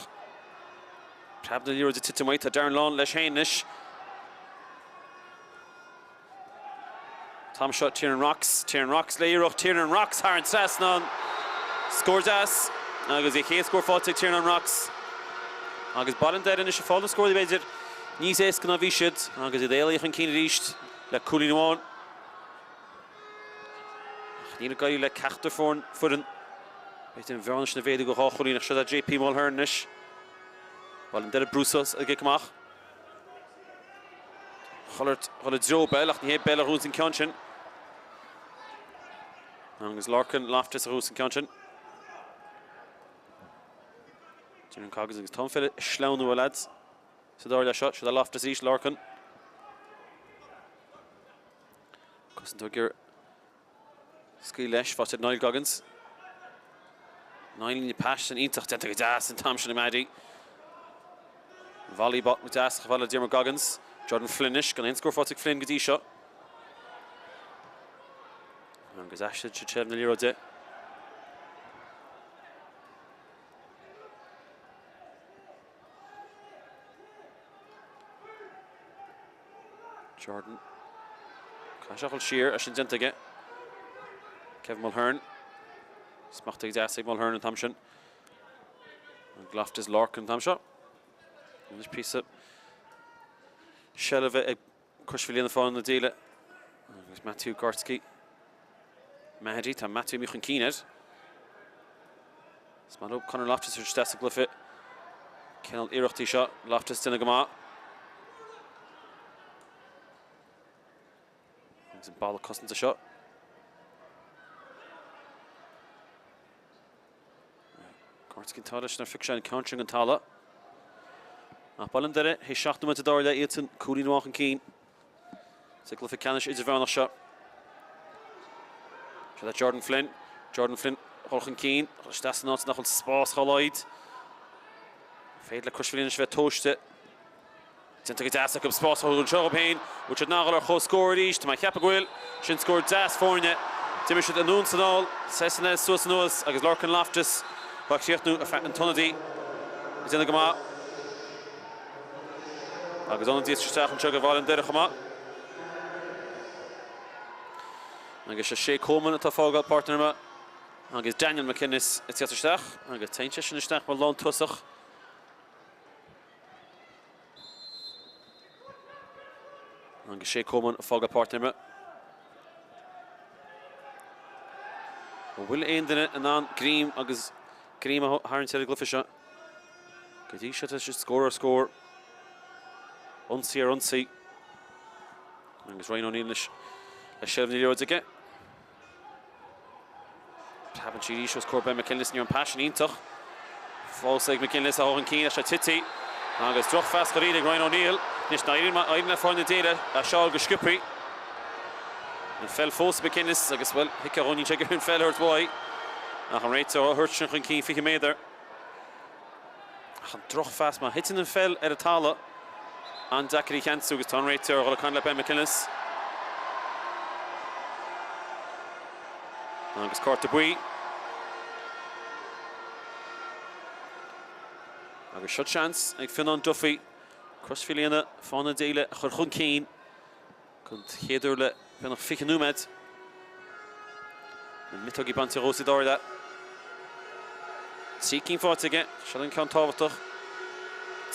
Preab na liathróide tite amach. Tá Darren Lawn leis féin anois. An t-am seo Tiernan Rocks, Tiernan Rocks le iarracht, Tiernan Rocks thar an trasnán. Scór deas agus a chéad scór faighte ag Tiernan Rocks. Agus Baile an Doire anois ag fáil na scóranna b'fhéidir níos éasca ná bhí siad agus iad éalaithe chun cinn arís le cúilín amháin. Ach níl ag éirí le ceachtar foireann. B'fhéidir an bhearna sin a mhéadú go dhá chúilín ach seo le JP Mulhern anois. Baile an Doire ag brú suas ag cic amach. Chuile dhul i dtreo Bell ach ní hé Bell a ghnóthaigh an ceann sin. Agus Lorcan Loftus a ghnóthaigh an ceann sin. Tiernan Coggins agus tá an pheil ag sleamhnú a lads. Sa dara leath seo, seo Loftus arís Lorcan. Cosantóir ag iarraidh Scaoil leis, faighte ag Niall Goggins. Niall an pas sin iontach déanta go deas an t-am sin ag Maddie. Volley go deas chomh fada le Diarmuid Goggins. Jordan Flynn anois, gan aon scór faighte ag Flynn go dtí seo. Agus aistríonn siad seilbh na liathróide. Jordan. Caithfidh sé a dhul siar, é sin déanta aige. Kevin Mulhern. Smachtaithe go deas ag Mulhern an t-am sin. An Loftus Lorcan an t-am seo. Anois píosa seilbhe ag Crois Mhaoilíona fá na Díle. Agus Matthew Gortsky. Mahady, tá Matthew imithe chun cinn air. Is maith leo Conor Loftus ar isteach sa gcluiche. Cineál iarrachtaí seo, Loftus déanamh go maith. Agus an balla cosanta seo. Gortsky tá leis nár phioc sé an ceann sin den talamh. Ach Baile an Doire, théis 7 nóiméad sa dara leath iadsan cúilín amháin chun cinn sa gcluiche ceannais idirmheánach seo. Seo le Jordan Flynn. Jordan Flynn dul chun cinn, isteach san áit nach bhfuil spás dá laghad. Féidir le Crois Mhaoilíona anois bheith tomhaiste. Déanta go deas acu, spás a thógáil anseo dhóibh féin. Bhfuil siad in ann a dhul ar chomhscór arís? Tá mé ag ceapadh go bhfuil. Sin scór deas foirne. D'imir siad anonn is anall, soir is suas anuas agus Lorcan Loftus á chríochnú an t-ionadaí ag déanamh go maith. Agus ionadaí isteach anseo do Bhaile an Doire chomh maith. Agus seo Shay Coleman atá ag fágáil páirc na himeartha agus Daniel McInnes ag teacht isteach agus téann seisean isteach mar lántosach. Agus Shay Coleman ag fágáil páirc na himeartha. An bhfuil aon duine in ann greim agus greim a tharraingt ar an gcluiche seo? Go dtí seo tá sé scór ar scór. Ionsaí ar ionsaí. Agus Ryan O'Neill anois le seilbh na liathróide aige. Preabann sí arís os comhair Ben McKinless ní raibh an pas sin iontach. Fós ag McKinless a chun cinn leis tite agus drochphas dáiríre ag Ryan O'Neill. Anois éiríonn le foireann na Déile é seo a fháil go sciobtha. An pheil fós ag McKinless agus, bhuel, thuigfeá dhó níl sé ag iarraidh an pheil a thabhairt uaidh. Ach an réiteoir á thabhairt sin chun cinn 20 méadar. Ach an drochphas, má thiteann an pheil ar an talamh, an-deacair í a cheansú agus tá an réiteoir ag dul ag caint le Ben McInnes. Agus cárta buí. Agus seo seans ag Fionnán Duffy, Crois Mhaoilíona Fáth na Díle a chur chun cinn. Don chéad uair le beagnach 20 nóiméad. Na miotógaí bainte dhó sa dara leath. 3 cinn faighte aige. Seo an ceann tábhachtach.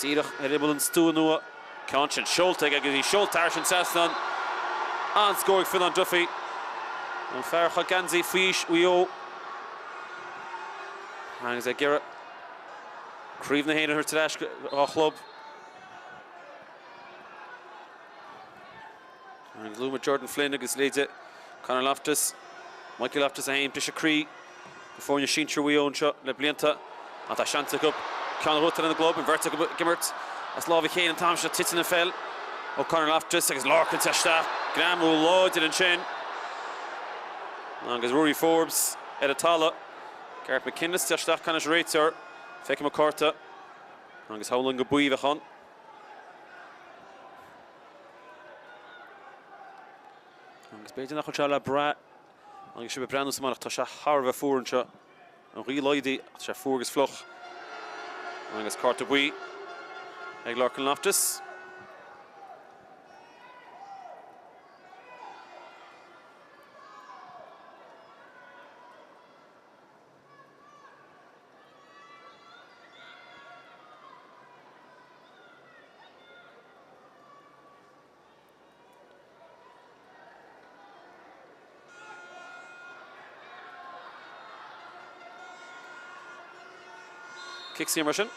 Díreach ar imeall an stua nua. Ceann sin seolta aige agus í seolta thar an trasnán. An-scór ag Fionnán Duffy. An fear a chaith geansaí faoi aois Mhaigh Eo. Agus é ag iarraidh Craobh na hÉireann a thabhairt ar ais dá chlub. An glúin Jordan Flynn agus leithéide Conor Loftus, Michael Loftus é féin, briseadh croí. Do foirne sinsir Mhaigh Eo anseo le blianta ach tá seans acu ceann a thabhairt lena gclub, an bheirt acu ag imirt as lámh a chéile an t-am seo. Titeann an pheil ó Conor Loftus agus Lorcan isteach, greamú láidir ansin agus Ruairí Forbes ar an talamh. Gareth McKinless isteach caint leis an réiteoir, feicim an cárta agus shamhlóinn gur buí a bheadh ann. Agus b'fhéidir nach bhfuil sé le brath Agus sibh ag breathnú sa mbealach, tá sé thar a bheith fuar anseo. An ghaoth laghdaithe ach tá sé fuar agus fliuch. Agus cárta buí ag Lorcan Loftus. Cic saor mar sin.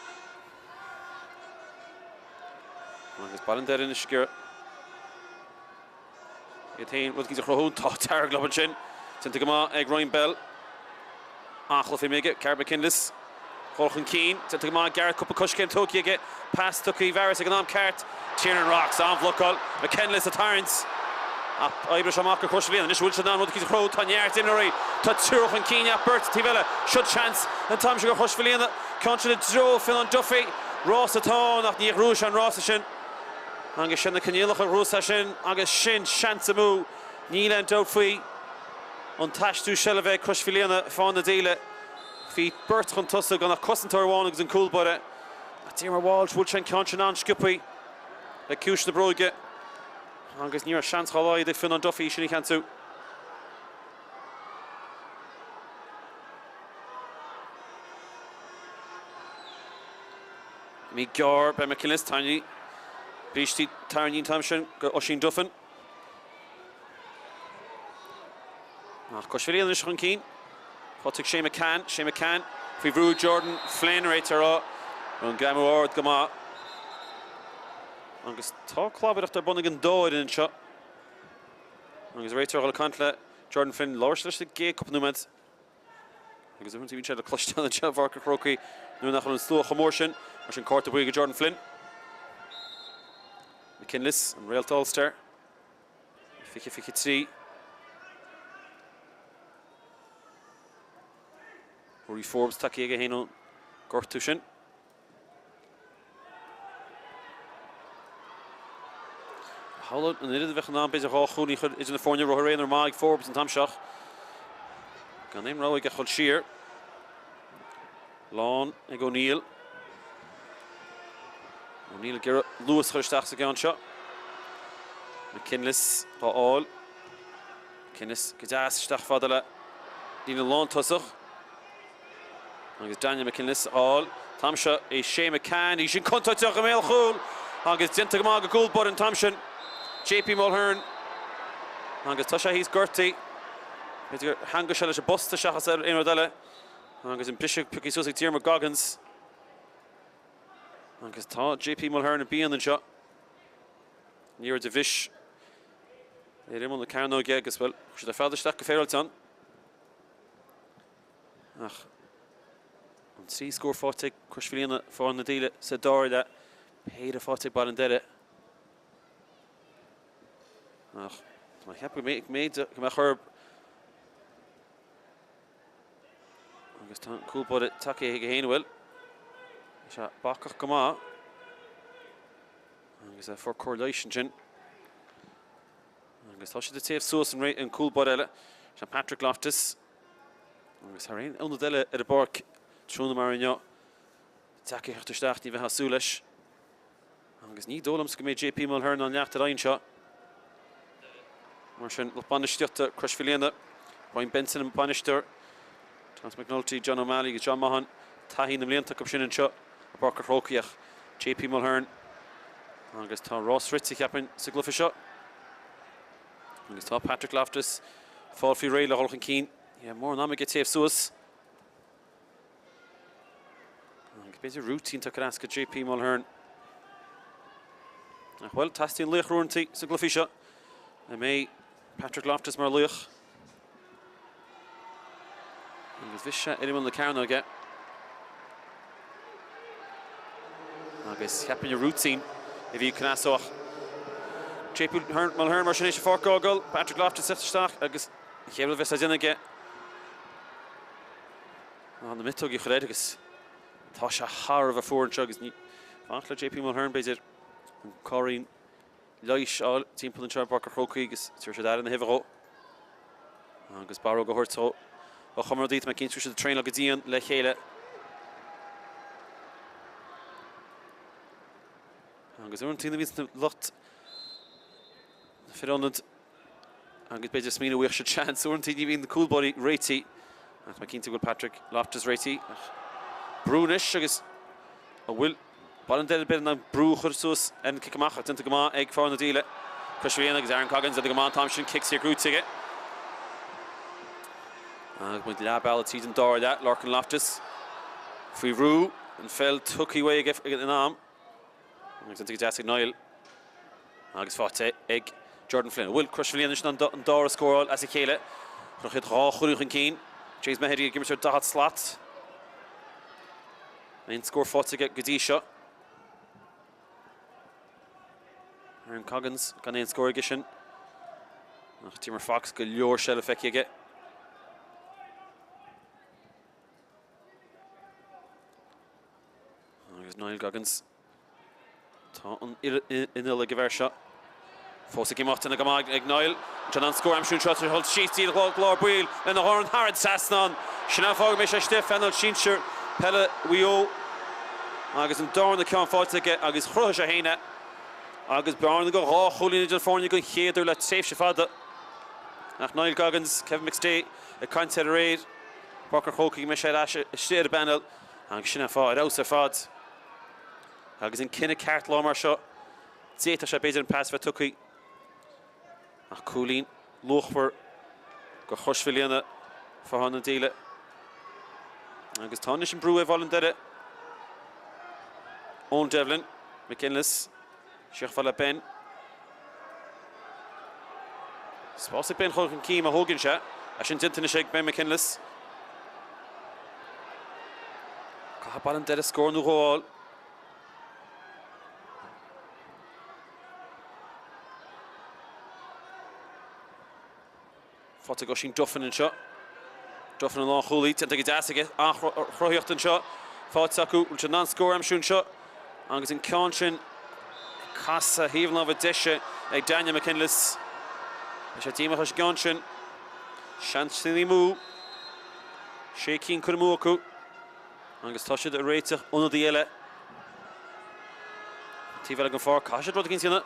Agus Baile an Doire anois ag iarraidh iad féin rud éicint a chruthú. Tá tarrac leo ansin. Déanta go maith ag Ryan Bell. An-chluiche aige. Gareth McKinless. Dul chun cinn. Déanta go maith ag Gareth. Cúpla coiscéim tógtha aige. Pas tugtha i bhfearas ag an am ceart. Tiernan Rocks. An-bhlocáil. McKinless ag tarraingt. Ach oibreoidh sé amach do Chrois Mhaoilíona. Anois an bhfuil siad in ann rud éicint a chruthú. Tá neart imreoirí. Tá triúr chun cinn ach beirt taobh eile. Seo seans an t-am seo do Chrois Mhaoilíona. Ceann sin i dtreo Fionán Duffy. Rás atá ann ach ní ghnóthóidh sé an rása sin. Agus sin na coinníollacha a ghnóthaigh sé sin agus sin seans amú. Níl aon dabht faoi. An t-aistriú seilbhe ag Crois Mhaoilíona fá na díle. Bhí beirt chun tosaigh gan ach cosantóir amháin agus an cúl báire. Ach Diarmuid Walsh, bhuail sé an ceann sin an-sciobtha le ciumhais na bróige agus ní raibh seans dhá laghad ag Fionán Duffy í sin a cheansú. Ní gearr, Ben McKinless, tarraingthe, brístí tarraingthe an t-am sin go Oisín Duffin. Ach Crois Mhaoilíona anois chun cinn. Faighte ag Shane McCann. Shane McCann faoi bhrú Jordan Flynn, réiteoir ag rá. An greamú ard go maith. Agus tá clabaireacht ar bun ag an dá fhoireann anseo. Agus réiteoir ag dul ag caint le Jordan Flynn. Labhair sé leis sa gcéad cúpla nóiméad. Agus uaireanta bíonn sé le cloisteáil anseo i bPáirc an Chrócaigh nuair nach bhfuil an slua chomh mór sin. Mar sin cárta buí go Jordan Flynn. McKinless, an réalt All-Star. 2023. Rory Forbes tagtha aige féin ón gortú sin. Shamhlóinn an oiread a bheadh in ann b'fhéidir 2 chúilín a chur idir na foirne ruathar aonair maith ag Forbes an t-am seo. Gan aon rogha aige ach dul siar. Lán ag O'Neill. O'Neill ag iarraidh luas a chur isteach sa gceann seo. McKinless á fháil. McKinless go deas isteach fada le líne lántosach. Agus Daniel McKinless á fháil. An t-am seo é Shane McCann. Í sin contúirteach i mbéal an chúil agus déanta go maith ag an gcúl báire an t-am sin. JP Mulhern. Agus tá sé thíos gortaithe. B'fhéidir gur theangaigh sé leis an bposta seachas aon rud eile. Agus an briseadh pioctha suas ag Diarmuid Goggins. Agus tá JP Mulhern i bpian anseo. Ní raibh de bhris ar imeall na cearnóige agus, bhuel, chuir siad ar fad isteach go féaráilte ann. Ach an 3 scór faighte ag Crois Mhaoilíona fá na díle sa dara leath, péire faighte ag Baile an Doire. Ach tá mé ag ceapadh go mbeidh go mbeadh orthu agus tá an cúl báire tagtha aige féin, bhuel, tá sé bacach go maith agus fuair cóir leighis ansin. Agus tá siad ag téamh suas an cúl báire eile, sin Patrick Loftus. Agus thar aon ionad eile ar an bpáirc tráthnóna mar inniu, deacair theacht isteach, ní bheifeá ag súil leis. Agus ní dóigh liomsa go mbeidh JP Mulhern in ann leanacht ar aghaidh anseo. Mar sin, lucht bainistíochta Crois Mhaoilíona, Brian Benson an bainisteoir, Thomas McNulty, John O'Malley agus John Maughan, taithí na mblianta acu sin anseo i bPáirc an Chrócaigh ach JP Mulhern agus tá rás rite, cheapfainn, sa gcluiche seo. Agus tá Patrick Loftus ag fáil faoi réidh le dhul chun cinn. Ní raibh mórán ama aige téamh suas. Agus b'fhéidir rúitín tugtha ar ais go JP Mulhern. Ach bhuel, teastaíonn laoch uaireanta sa gcluiche seo. An mbeidh Patrick Loftus mar laoch? Agus bhí sé ar imeall na cearnóige. Agus cheapfainn an routine a bhí cneasach. JP Mulhern mar sin théis an pháirc a fhágáil, Patrick Loftus ag teacht isteach agus an chéad rud a bheas le déanamh aige ná na miotógaí a chur air agus tá sé thar a bheith fuar anseo agus ní fanacht le JP Mulhern b'fhéidir an cáirín leighis a fháil timpeall anseo i bPáirc an Chrócaigh agus tabharfaidh siad aire na huibhe dhó agus barróg a thabhairt dó a chomrádaí. Tá mé cinnte go bhfuil siad ag traenáil go dian le chéile. Agus uaireanta nuair a bhíonn lucht na fir ionaid agus b'fhéidir smaoineamh bhfuigheadh siad seans. Uaireanta ní bhíonn na cúlbáirí réitithe ach tá mé cinnte go bhfuil Patrick Loftus réitithe. Ach brú anois agus an bhfuil Baile an Doire b'fhéidir in ann brú a chur suas ar an cic amach ach déanta go maith ag foireann na Díle. Crois Mhic Grianna agus Aaron Coggins déanta go maith an t-am sin cic saor gnóite aige. Agus muid leath bealaigh tríd an dara leath, Lorcan Loftus faoi bhrú, an pheil tugtha uaidh aige in am. Agus déanta go deas ag Niall. Agus faighte ag Jordan Flynn. An bhfuil Crois Mhic Grianna anois in ann an dara scór a fháil as a chéile? Chun an chéad dhá chúilín chun cinn. James Mehedy ag imirt ar 40 slat. Aon scór faighte aige go dtí seo. Aaron Coggins gan aon scór aige sin. Ach Diarmuid Fox go leor seilbh feicthe aige. Agus Niall Goggins. Tá an inneall ag an bhfear seo. Fós ag imeacht déanta go maith ag Niall. Tá an scór aimsithe anseo tar éis dul síos dtí lár baill lena dhorn thar an trasnán. Sin an fáth go mbeidh sé istigh phainéal sinsir peile Mhaigh Eo agus an darna ceann faighte aige agus chruthaigh sé féin é. Agus bearna de dhá chúilín idir na foirne den chéad uair le tréimhse fada. Ach Niall Goggins, Kevin McStay ag caint air aréir. Páirc an Chrócaigh go mbeidh sé ar ais istigh ar an bpainéal agus sin an fáth ar fheabhas ar fad. Agus an cinneadh ceart lá mar seo, d'fhéadfadh sé b'fhéidir an pas bheith tugtha ach cúilín luachmhar do Chrois Mhic Grianna fá na Díle. Agus tá anois an brú ar Bhaile an Doire. Eoin Devlin, McGinless, siar chomh fada le Ben. Spás ag Ben chun cinn má thógann sé. É sin déanta anois ag Ben McKinless. Caithfidh Baile an Doire scór nó dhó a fháil. Faighte ag Oisín Duffin anseo. Duffin an lánchúlaí, déanta go deas aige. An-chruthaíocht anseo faighte acu. Bhfuil siad in ann scór a aimsiú anseo? Agus an ceann sin casadh thaobh na láimhe deise ag Daniel McKinless. Beidh sé díomách leis an gceann sin. Seansanna amú. Sé cinn curtha amú acu. Agus tá siad ag réiteach ionadaí eile. An taobh eile den pháirc, caithfidh siad rud éicint a dhéanamh.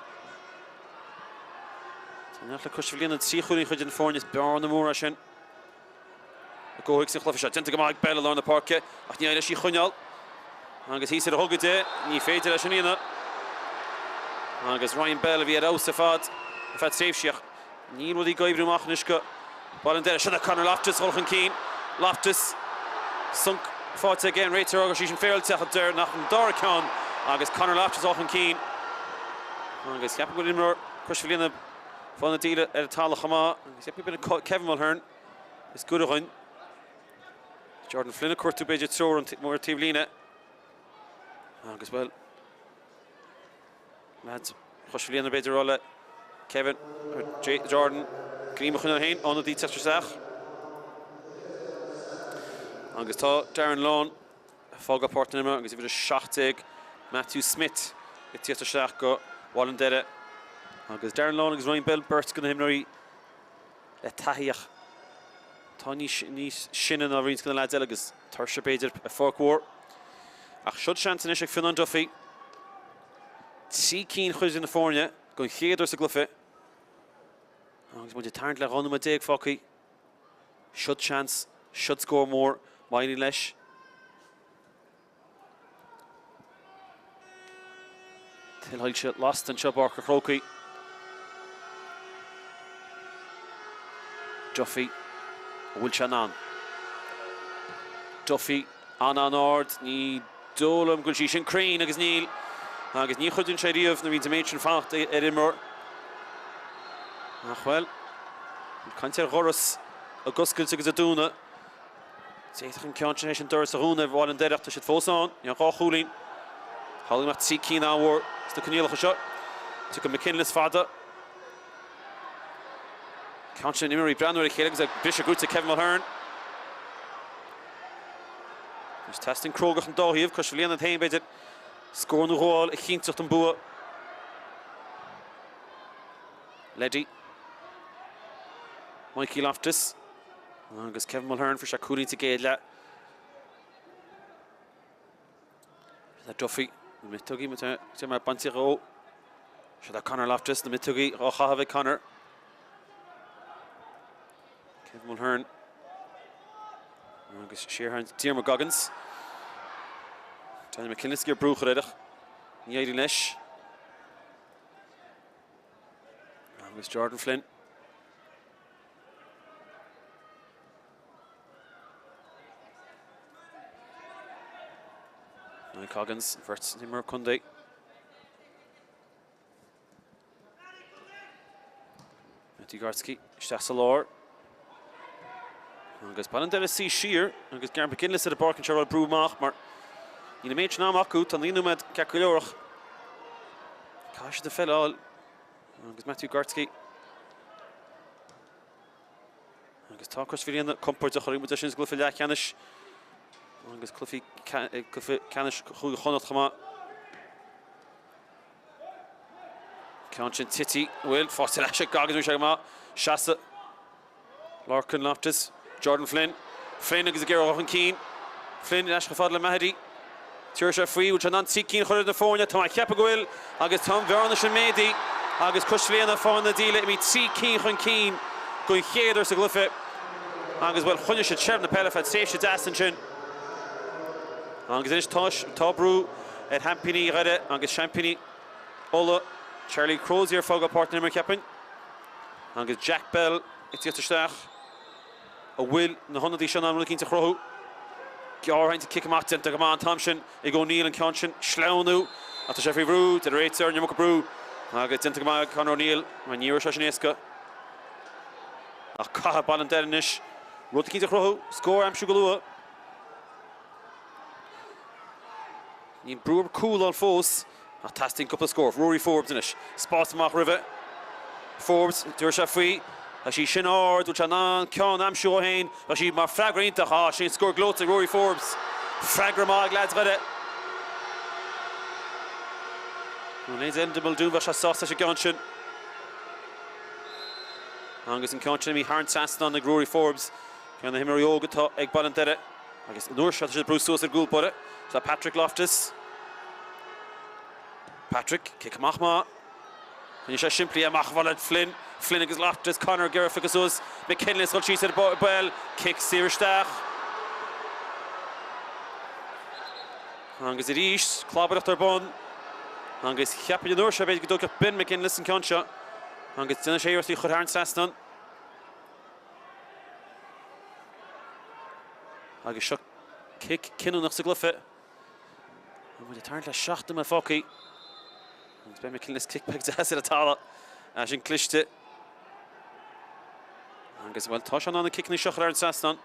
Tá neart le Crois Mhic Grianna, 3 chúilín chuid den foirne, is bearna mór é sin. I gcomhthéacs an chluiche seo, déanta go maith ag Bell i lár na páirce, ach ní éireoidh leis í a choinneáil. Agus thíos ar a ghogaide, ní féidir leis sin a dhéanamh. Agus Ryan Bell a bhí ar fheabhas ar fad ar feadh tréimhsí, ach níl rudaí ag oibriú amach anois go Baile an Doire. Sin é Conor Loftus dul chun cinn. Loftus, sonc faighte aige, an réiteoir agus í sin féaráilte ach deir nach an dara ceann agus Conor Loftus dul chun cinn. Agus cheapfainn go bhfuil imreoir Crois Mhic Grianna fá na díle ar an talamh chomh maith agus cheapfainn go b'in Kevin Mulhern is gaire dhuinn. Jordan Flynn ag cuartú b'fhéidir treoir an mór taobh líne. Agus bhuel, Leaids Chrois Mhic Grianna b'fhéidir a rá le Kevin Jordan greim a choinneáil féin, ionadaí teacht isteach. Agus tá Darren Lawn ag fágáil páirc na himeartha agus uimhir 17 Matthew Smith ag tíocht isteach go Bhaile an Doire. Agus Darren Lawn agus Ryan Bell beirt de na himreoirí le taithí ach atá níos níos sine ná roinnt de na leaids eile agus tuirse b'fhéidir ar pháirc mhór. Ach seod seans anois ag Fionán Duffy. 3 cinn chuid de na foirne don chéad uair sa gcluiche. Agus muid ag tarraingt le 12 nóiméad fágtha. Seod seans, seod scór mór, má éiríonn leis. Tuilsoilse lasta anseo i bPáirc an Chrócaigh. Duffy, an bhfuil sé in ann? Duffy an-an-ard, ní dóigh liom go bhfuil sí sin cruinn agus níl. Agus ní chuidíonn sé riamh nuair a bhíonn an méid sin fanacht ar imreoir. Ach bhuel, caint ar dhoras ag oscailt agus ag dúnadh. D'fhéadfadh an ceann sin théis an doras a dhúnadh ar Bhaile an Doire ach tá siad fós ann. Níl ach 2 chúilín. Shamhlaigh go mbeadh 3 cinn an-mhór sna coinníollacha seo. Tiocfaidh McKinless fada. Ceann sin imreoirí breathnú ar a chéile agus ag briseadh gnóite Kevin Mulhern. Anois teastaíonn crógacht an dá thaobh, Crois Mhaoilíona iad féin b'fhéidir scór nó dhó a fháil a chinnteodh an bua. Leddy. Mikey Loftus agus Kevin Mulhern fuair sé cúilín sa gcéad leath. Le Duffy, na miotógaí sé mar bainte dhó. Seo le Conor Loftus, na miotógaí á chaitheamh ag Conor. Kevin Mulhern agus siar Diarmuid Goggins. Daniel McKinless ag brú chur air ach ní éiríonn leis. Agus Jordan Flynn. Niall Coggins, bheirt imreoir contae. Matthew Gartski isteach sa lár. Agus Baile an Doire suí siar agus Gary McGinless ar an bpáirc anseo ag brú amach mar níl an méid sin ama acu, tá 9 nóiméad ceart go leor ach caithfidh siad an pheil a fháil agus Matthew Gartski agus tá Crois Mhaoilíona compordach chonaic muid é sin sa gcluiche leathcheannais agus cluiche ceannais Chúige Chonnacht chomh maith. Ceann sin tite, bhfuil faighte ar ais ag Goggins bhí sé go maith seasamh. Lorcan Loftus, Jordan Flynn, Flynn agus ag iarraidh dul chun cinn. Flynn ar ais chomh fada le Mahedy. Tabharfaidh sé faoi, bhfuil sé in ann 3 cinn a chur ar na foirne? Tá mé ag ceapadh go bhfuil agus tá an bhearna sin méadaithe agus Crois Mhaoilíona ag fáil na díle imithe 3 cinn chun cinn don chéad uair sa gcluiche agus bhuel choinnigh siad seilbh na peile feadh tréimhse deas ansin. Agus anois tá tá brú ar sheaimpíní Dhoire agus seaimpíní Uladh, Charlie Crozier ag fágáil páirc na himeartha cheapfainn. Agus Jack Bell ag tíocht isteach. An bhfuil na hionadaí seo in ann rud eicínt a chruthú? Gearrthaint, cic amach déanta go maith an t-am sin ag O'Neill an ceann sin sleamhnú ach tá sé faoi bhrú, deir an réiteoir, an iomarca brú agus déanta go maith ag Conor O'Neill mar ní raibh sé sin éasca. Ach caithfidh Baile an Doire anois rud eicínt a chruthú, scór a aimsiú go luath. Níl brú ar cúl ann fós ach teastaíonn cúpla scór. Rory Forbes anois. Spás amach roimhe. Forbes, tabharfaidh sé faoi. Tá sí sin ard, bhfuil sé in ann ceann a aimsiú dhó féin? Tá sí mar freagra iontach. Á, sin scór gleoite ag Rory Forbes. Freagra maith ag leaids Dhoire. An leithéid Enda Muldoon, bheadh sé sásta leis an gceann sin. Agus an ceann sin imithe thar an trasnán ag Rory Forbes. Ceann de na himreoirí óga atá ag Baile an Doire. Agus an uair seo tá siad ag brú suas ar gcúl báire. Tá Patrick Loftus. Patrick, cic amach maith. Choinnigh sé simplí amach a bhaile Flynn. Flynn agus Loftus, Conor ag iarraidh phiocadh suas. McKinless dul síos ar an bpeil. Cic saor isteach. Agus arís, clabaireacht ar bun. Agus cheapfainn an uair seo b'fhéidir go dtógfadh Ben McGinless an ceann seo. Agus déanfaidh sé iarracht í a chur thar an trasnán. Agus seo cic cinniúnach sa gcluiche. Tá muid ag tarraingt le 7 nóiméad fágtha. Agus Ben McKinless cic beag deas ar an talamh. É sin cliste. Agus bhuel tá sé in ann na ciceanna seo a chur ar an trasnán.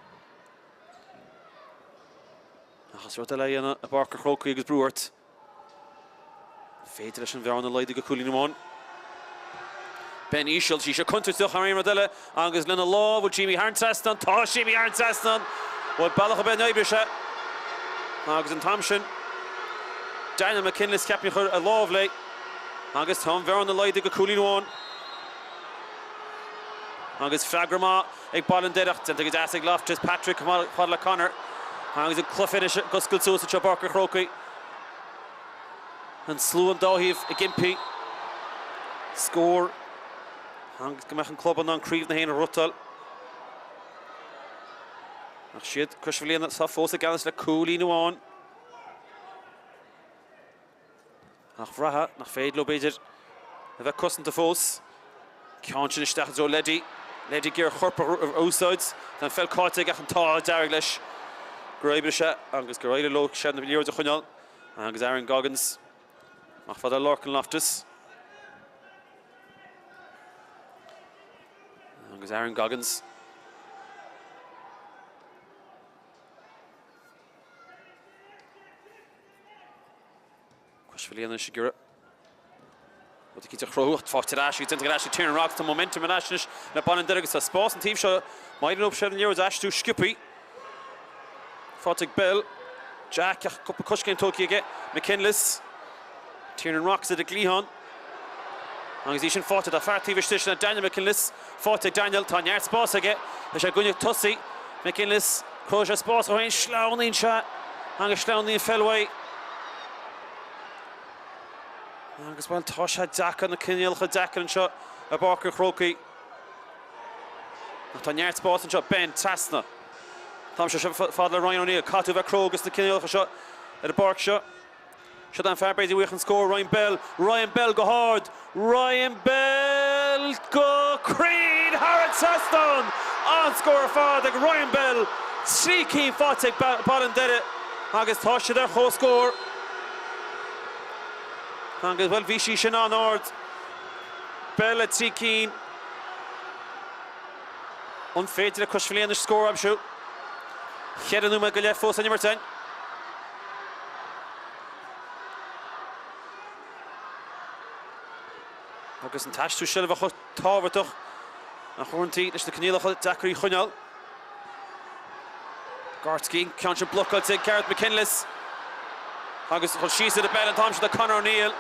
Ach is rud eile a dhéanamh i bPáirc an Chrócaigh agus brú ort. Féidir leis an bhearna laghdú go cúilín amháin. Ben íseal, tá sí seo contúirteach thar aon rud eile agus lena lámh, bhfuil sí imithe thar an trasnán? Tá sí imithe thar an trasnán! Bhuel, bealach ar bith a n-oibreoidh sé. Agus an t-am sin, Daniel McKinless, cheapfainn, a chuir a lámh léi agus tá an bhearna laghdaithe go cúilín amháin. Agus freagra maith ag Baile an Doire ach déanta go deas ag Loftus, Patrick chomh fada le Conor agus an cluiche anois ag oscailt suas anseo i bPáirc an Chrócaigh. An slua an dá thaobh ag impí scór agus go mbeadh an club in ann craobh na hÉireann a ghnóthachtáil. Ach siad Crois Mhaoilíona atá fós i gceannas le cúilín amháin. Ach bhraithfeá nach féidir leo, b'fhéidir, a bheith cosanta fós. Ceann sin isteach i dtreo Leddy. Leddy ag iarraidh a chorp a úsáid. Tá an pheil caillte aige ach an t-ádh dearg leis gur oibrigh sé agus gur éirigh leo seilbh na liathróide a choinneáil. Agus Aaron Goggins amach fada le Lorcan Loftus. Agus Aaron Goggins. Crois Mhaoilíona anois ag iarraidh rud eicínt a chruthú ach faighte ar ais, déanta ar ais ag Tiernan Rocks. Tá momentum ar ais anois le Baile an Doire agus tá spás an taobh seo. Má éiríonn leo an liathróid a aistriú sciobthaí. Faighte ag Bell. Jack ach cúpla coiscéim tógtha aige. McKinless. Tiernan Rocks ar an gcliathán. Agus í sin faighte, tá fear taobh istigh, sin é Daniel McKinless. Faighte ag Daniel, tá neart spáis aige. Tá sé i gcoinne tosaí. McKinless, cruthaíonn sé spás dó féin, sleamhnaíonn sé agus sleamhnaíonn feil uaidh. Agus, bhuel, tá sé deacair, na coinníollacha deacair anseo i bPáirc an Chrócaigh. Ach tá neart spáis anseo. Ben, trasna. Tá sé seo fad le Ryan O'Neill. Caithfidh tú a bheith cróga sna coinníollacha seo ar an bpáirc seo. Seo an fear b'fhéidir a bhuafadh an scór, Ryan Bell, Ryan Bell go hard, Ryan Bell go cruinn thar an trasnán! An-scór ar fad ag Ryan Bell, 3 cinn faighte ag Baile an Doire agus tá siad ar comhscór. Agus, bhuel, bhí sí sin an-ard. Bell le 3 cinn. An féidir le Crois Mhaoilíona anois scór a aimsiú? Cheithre nóiméad go leith fós san imirt againn. Agus an t-aistriú seilbhe chomh tábhachtach ach uaireanta leis na coinníollacha deacair í a choinneáil. Gartskey, ceann sin blocáilte ag Gareth McKinless. Agus chun síos ar an bpeil an t-am sin do Conor O'Neill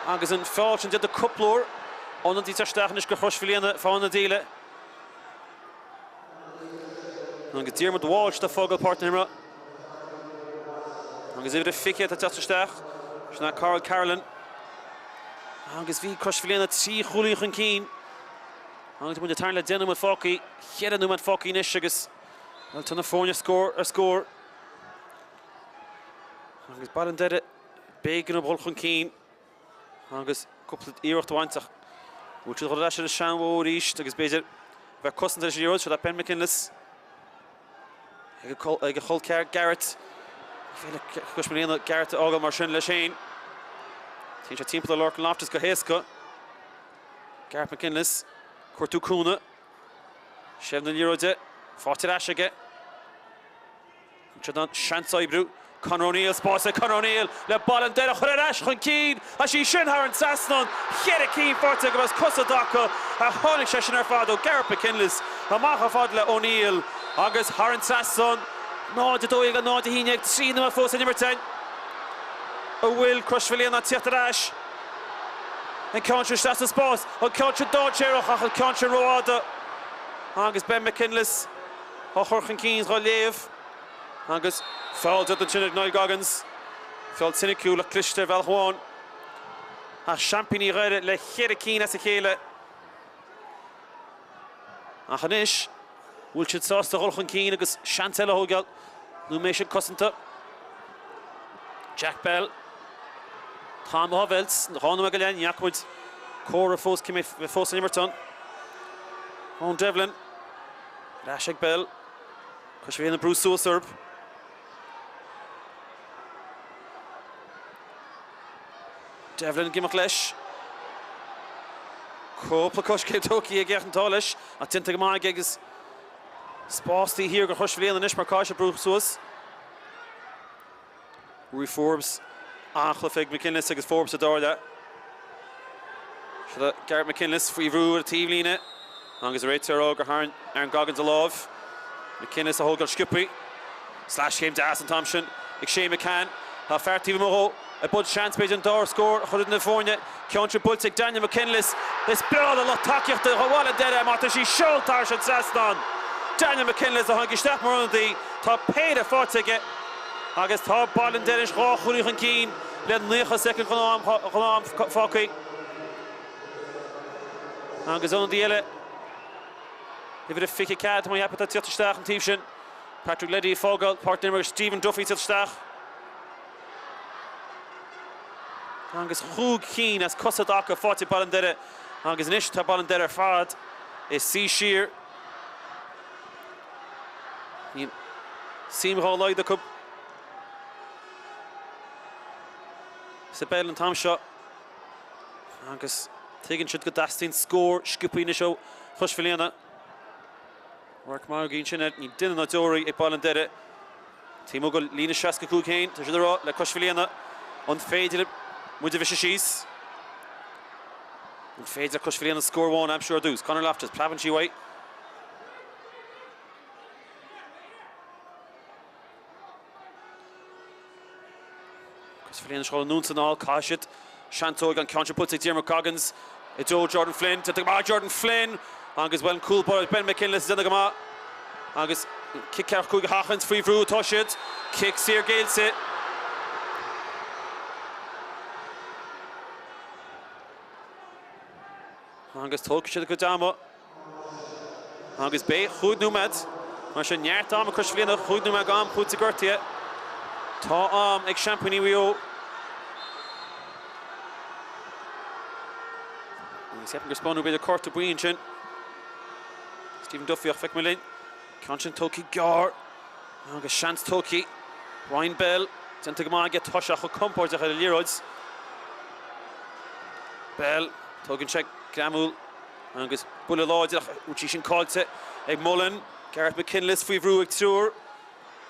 agus an feall sin déanta cúpla uair. Ionadaí ag teacht isteach anois do Chrois Mhaoilíona fá choinne an díle. Agus Diarmuid Walsh ag fágáil páirc na himeartha. Agus uimhir a 20 atá ag teacht isteach, sin é Karl Carolan. Agus bhí Crois Mhaoilíona 3 chúilín chun cinn. Agus muid ag tarraingt le 10 nóiméad fágtha, 4 nóiméad fágtha anois agus bhuel tá na foirne scór ar scór. Agus Baile an Doire b'éigean dóibh dhul chun cinn. Agus cúpla iarracht a bhaint ach bhfuil siad ag dul ar ais ar an seanmhodh arís agus b'fhéidir bheith cosanta leis an liathróid. Seo Ben McKinless ag a chol ceathar Garrett. Ní féidir le Crois Mhaoilíona Garrett a fhágáil mar sin leis féin. Téann sé timpeall ar Lorcan Loftus go héasca. Garrett McKinless cuartú cúnamh. Seilbh na liathróide faighte ar ais aige. Siod an seans oibriú. Conor O'Neill, spás ag Conor O'Neill le Baile an Doire a chur ar ais chun cinn. Tá sí sin thar an trasnán. Cheithre cinn faighte acu as cosa i dtaca. Tháinig sé sin ar fad ó Garrett McKinless. Amach ar fad le O'Neill agus thar an trasnán. 0-12 le 0-11, 3 nóiméad fós san imirt againn. An bhfuil Crois Mhaoilíona ag tíocht ar ais. An ceann sin isteach sa spás. An ceann sin dainséarach ach an ceann sin rófhada. Agus Ben McKinless. á chur chun cinn dhá léamh agus feall déanta ansin ag Niall Goggins. Feall soiniciúil ach cliste ar bhealach amháin. Ach seaimpíní Dhoire le cheithre cinn as a chéile. Ach anois, bhfuil siad sásta dhul chun cinn agus seans eile a thógáil nó an mbeidh siad cosanta? Jack Bell. Tá an á mheilt, 2 nóiméad go leith, ní fhaca muid comhartha fós cé mbeidh fós san imirt ann. Eoin Devlin. Ar ais ag Bell. Crois Mhaoilíona ag brú suas orthu. Devlin ag imeacht leis. Cúpla coiscéim tógtha aige ach an t-ádh leis ach déanta go maith aige agus spás taobh thiar do Chrois Mhaoilíona anois mar caithfidh siad brú suas. Ruairí Forbes, An-chluiche ag McKinless agus Forbes sa dara leath. Seo Garrett McKinless faoi bhrú ar an taobhlíne agus an réiteoir á rá gur tharraing Aaron Goggins a lámh. McKinless á thógáil sciobthaí. Sleaschéim deas an t-am sin ag Shane McCann. Tá fear taobh amuigh dhó. Ag bun seans b'fhéidir an dara scór a chur idir na foirne. Ceann sin buailte ag Daniel McKinless. Is breá le lucht tacaíochta Bhaile an Doire mar tá sí seolta thar an trasnán. Daniel McKinless a tháinig isteach mar ionadaí. Tá péire faighte aige agus tá Baile an Doire anois 2 chúilín chun cinn le 90 soicind den am fágtha. Agus ionadaí eile, uimhir a 24, tá mé ag ceapadh, atá ag tíocht isteach an taobh sin. Patrick Leddy ag fágáil páirc na himeartha agus Stephen Duffy ag tíocht isteach. Agus chúig chinn as cosa i dtaca faighte ag Baile an Doire agus anois tá Baile an Doire ar fad ag suí siar. Níl suim dhá laghad acu sa bpeil an t-am seo agus tuigeann siad go dteastaíonn scór sciobtha anois ó Chrois Mhaoilíona. Radharc maith againn ansin air, níl duine ná deoraí ag Baile an Doire. Taobh amuigh de líne 65 féin, tá siad ag rá le Crois Mhaoilíona, an féidir libh. Muid a bhriseadh síos. An féidir le Crois Mhaoilíona scór amháin a aimsiú ar dtús? Conor Loftus, preabann sí uaidh. Crois Mhaoilíona ag dul anonn is anall, caithfidh siad seantóig an ceann seo buailte ag Diarmuid Goggins i dtreo Jordan Flynn. Déanta go maith Jordan Flynn agus bhuel an cúl báire Ben McKinless ag déanamh go maith agus cic 45 a sheachaint faoi bhrú atá siad. Cic saor géillte. Agus tógfaidh siad a gcuid ama. Agus beidh chúig nóiméad, mar sin neart ama ag Crois Mhaoilíona, chúig nóiméad d'am cúitimh gortaithe. Tá am ag seaimpíní Mhaigh Eo. Agus ceapaim gur spáineadh b'fhéidir cárta buí ansin. Stephen Duffy ach feicfidh muid linn. Ceann sin tógtha gearr agus seans tógtha. Ryan Bell déanta go maith aige, tá sé chomh compordach ar an liathróid. Bell, tógann sé greamú Agus buille láidir ach bhfuil sí sin caillte ag Mullen. Gareth McKinless faoi bhrú ag triúr.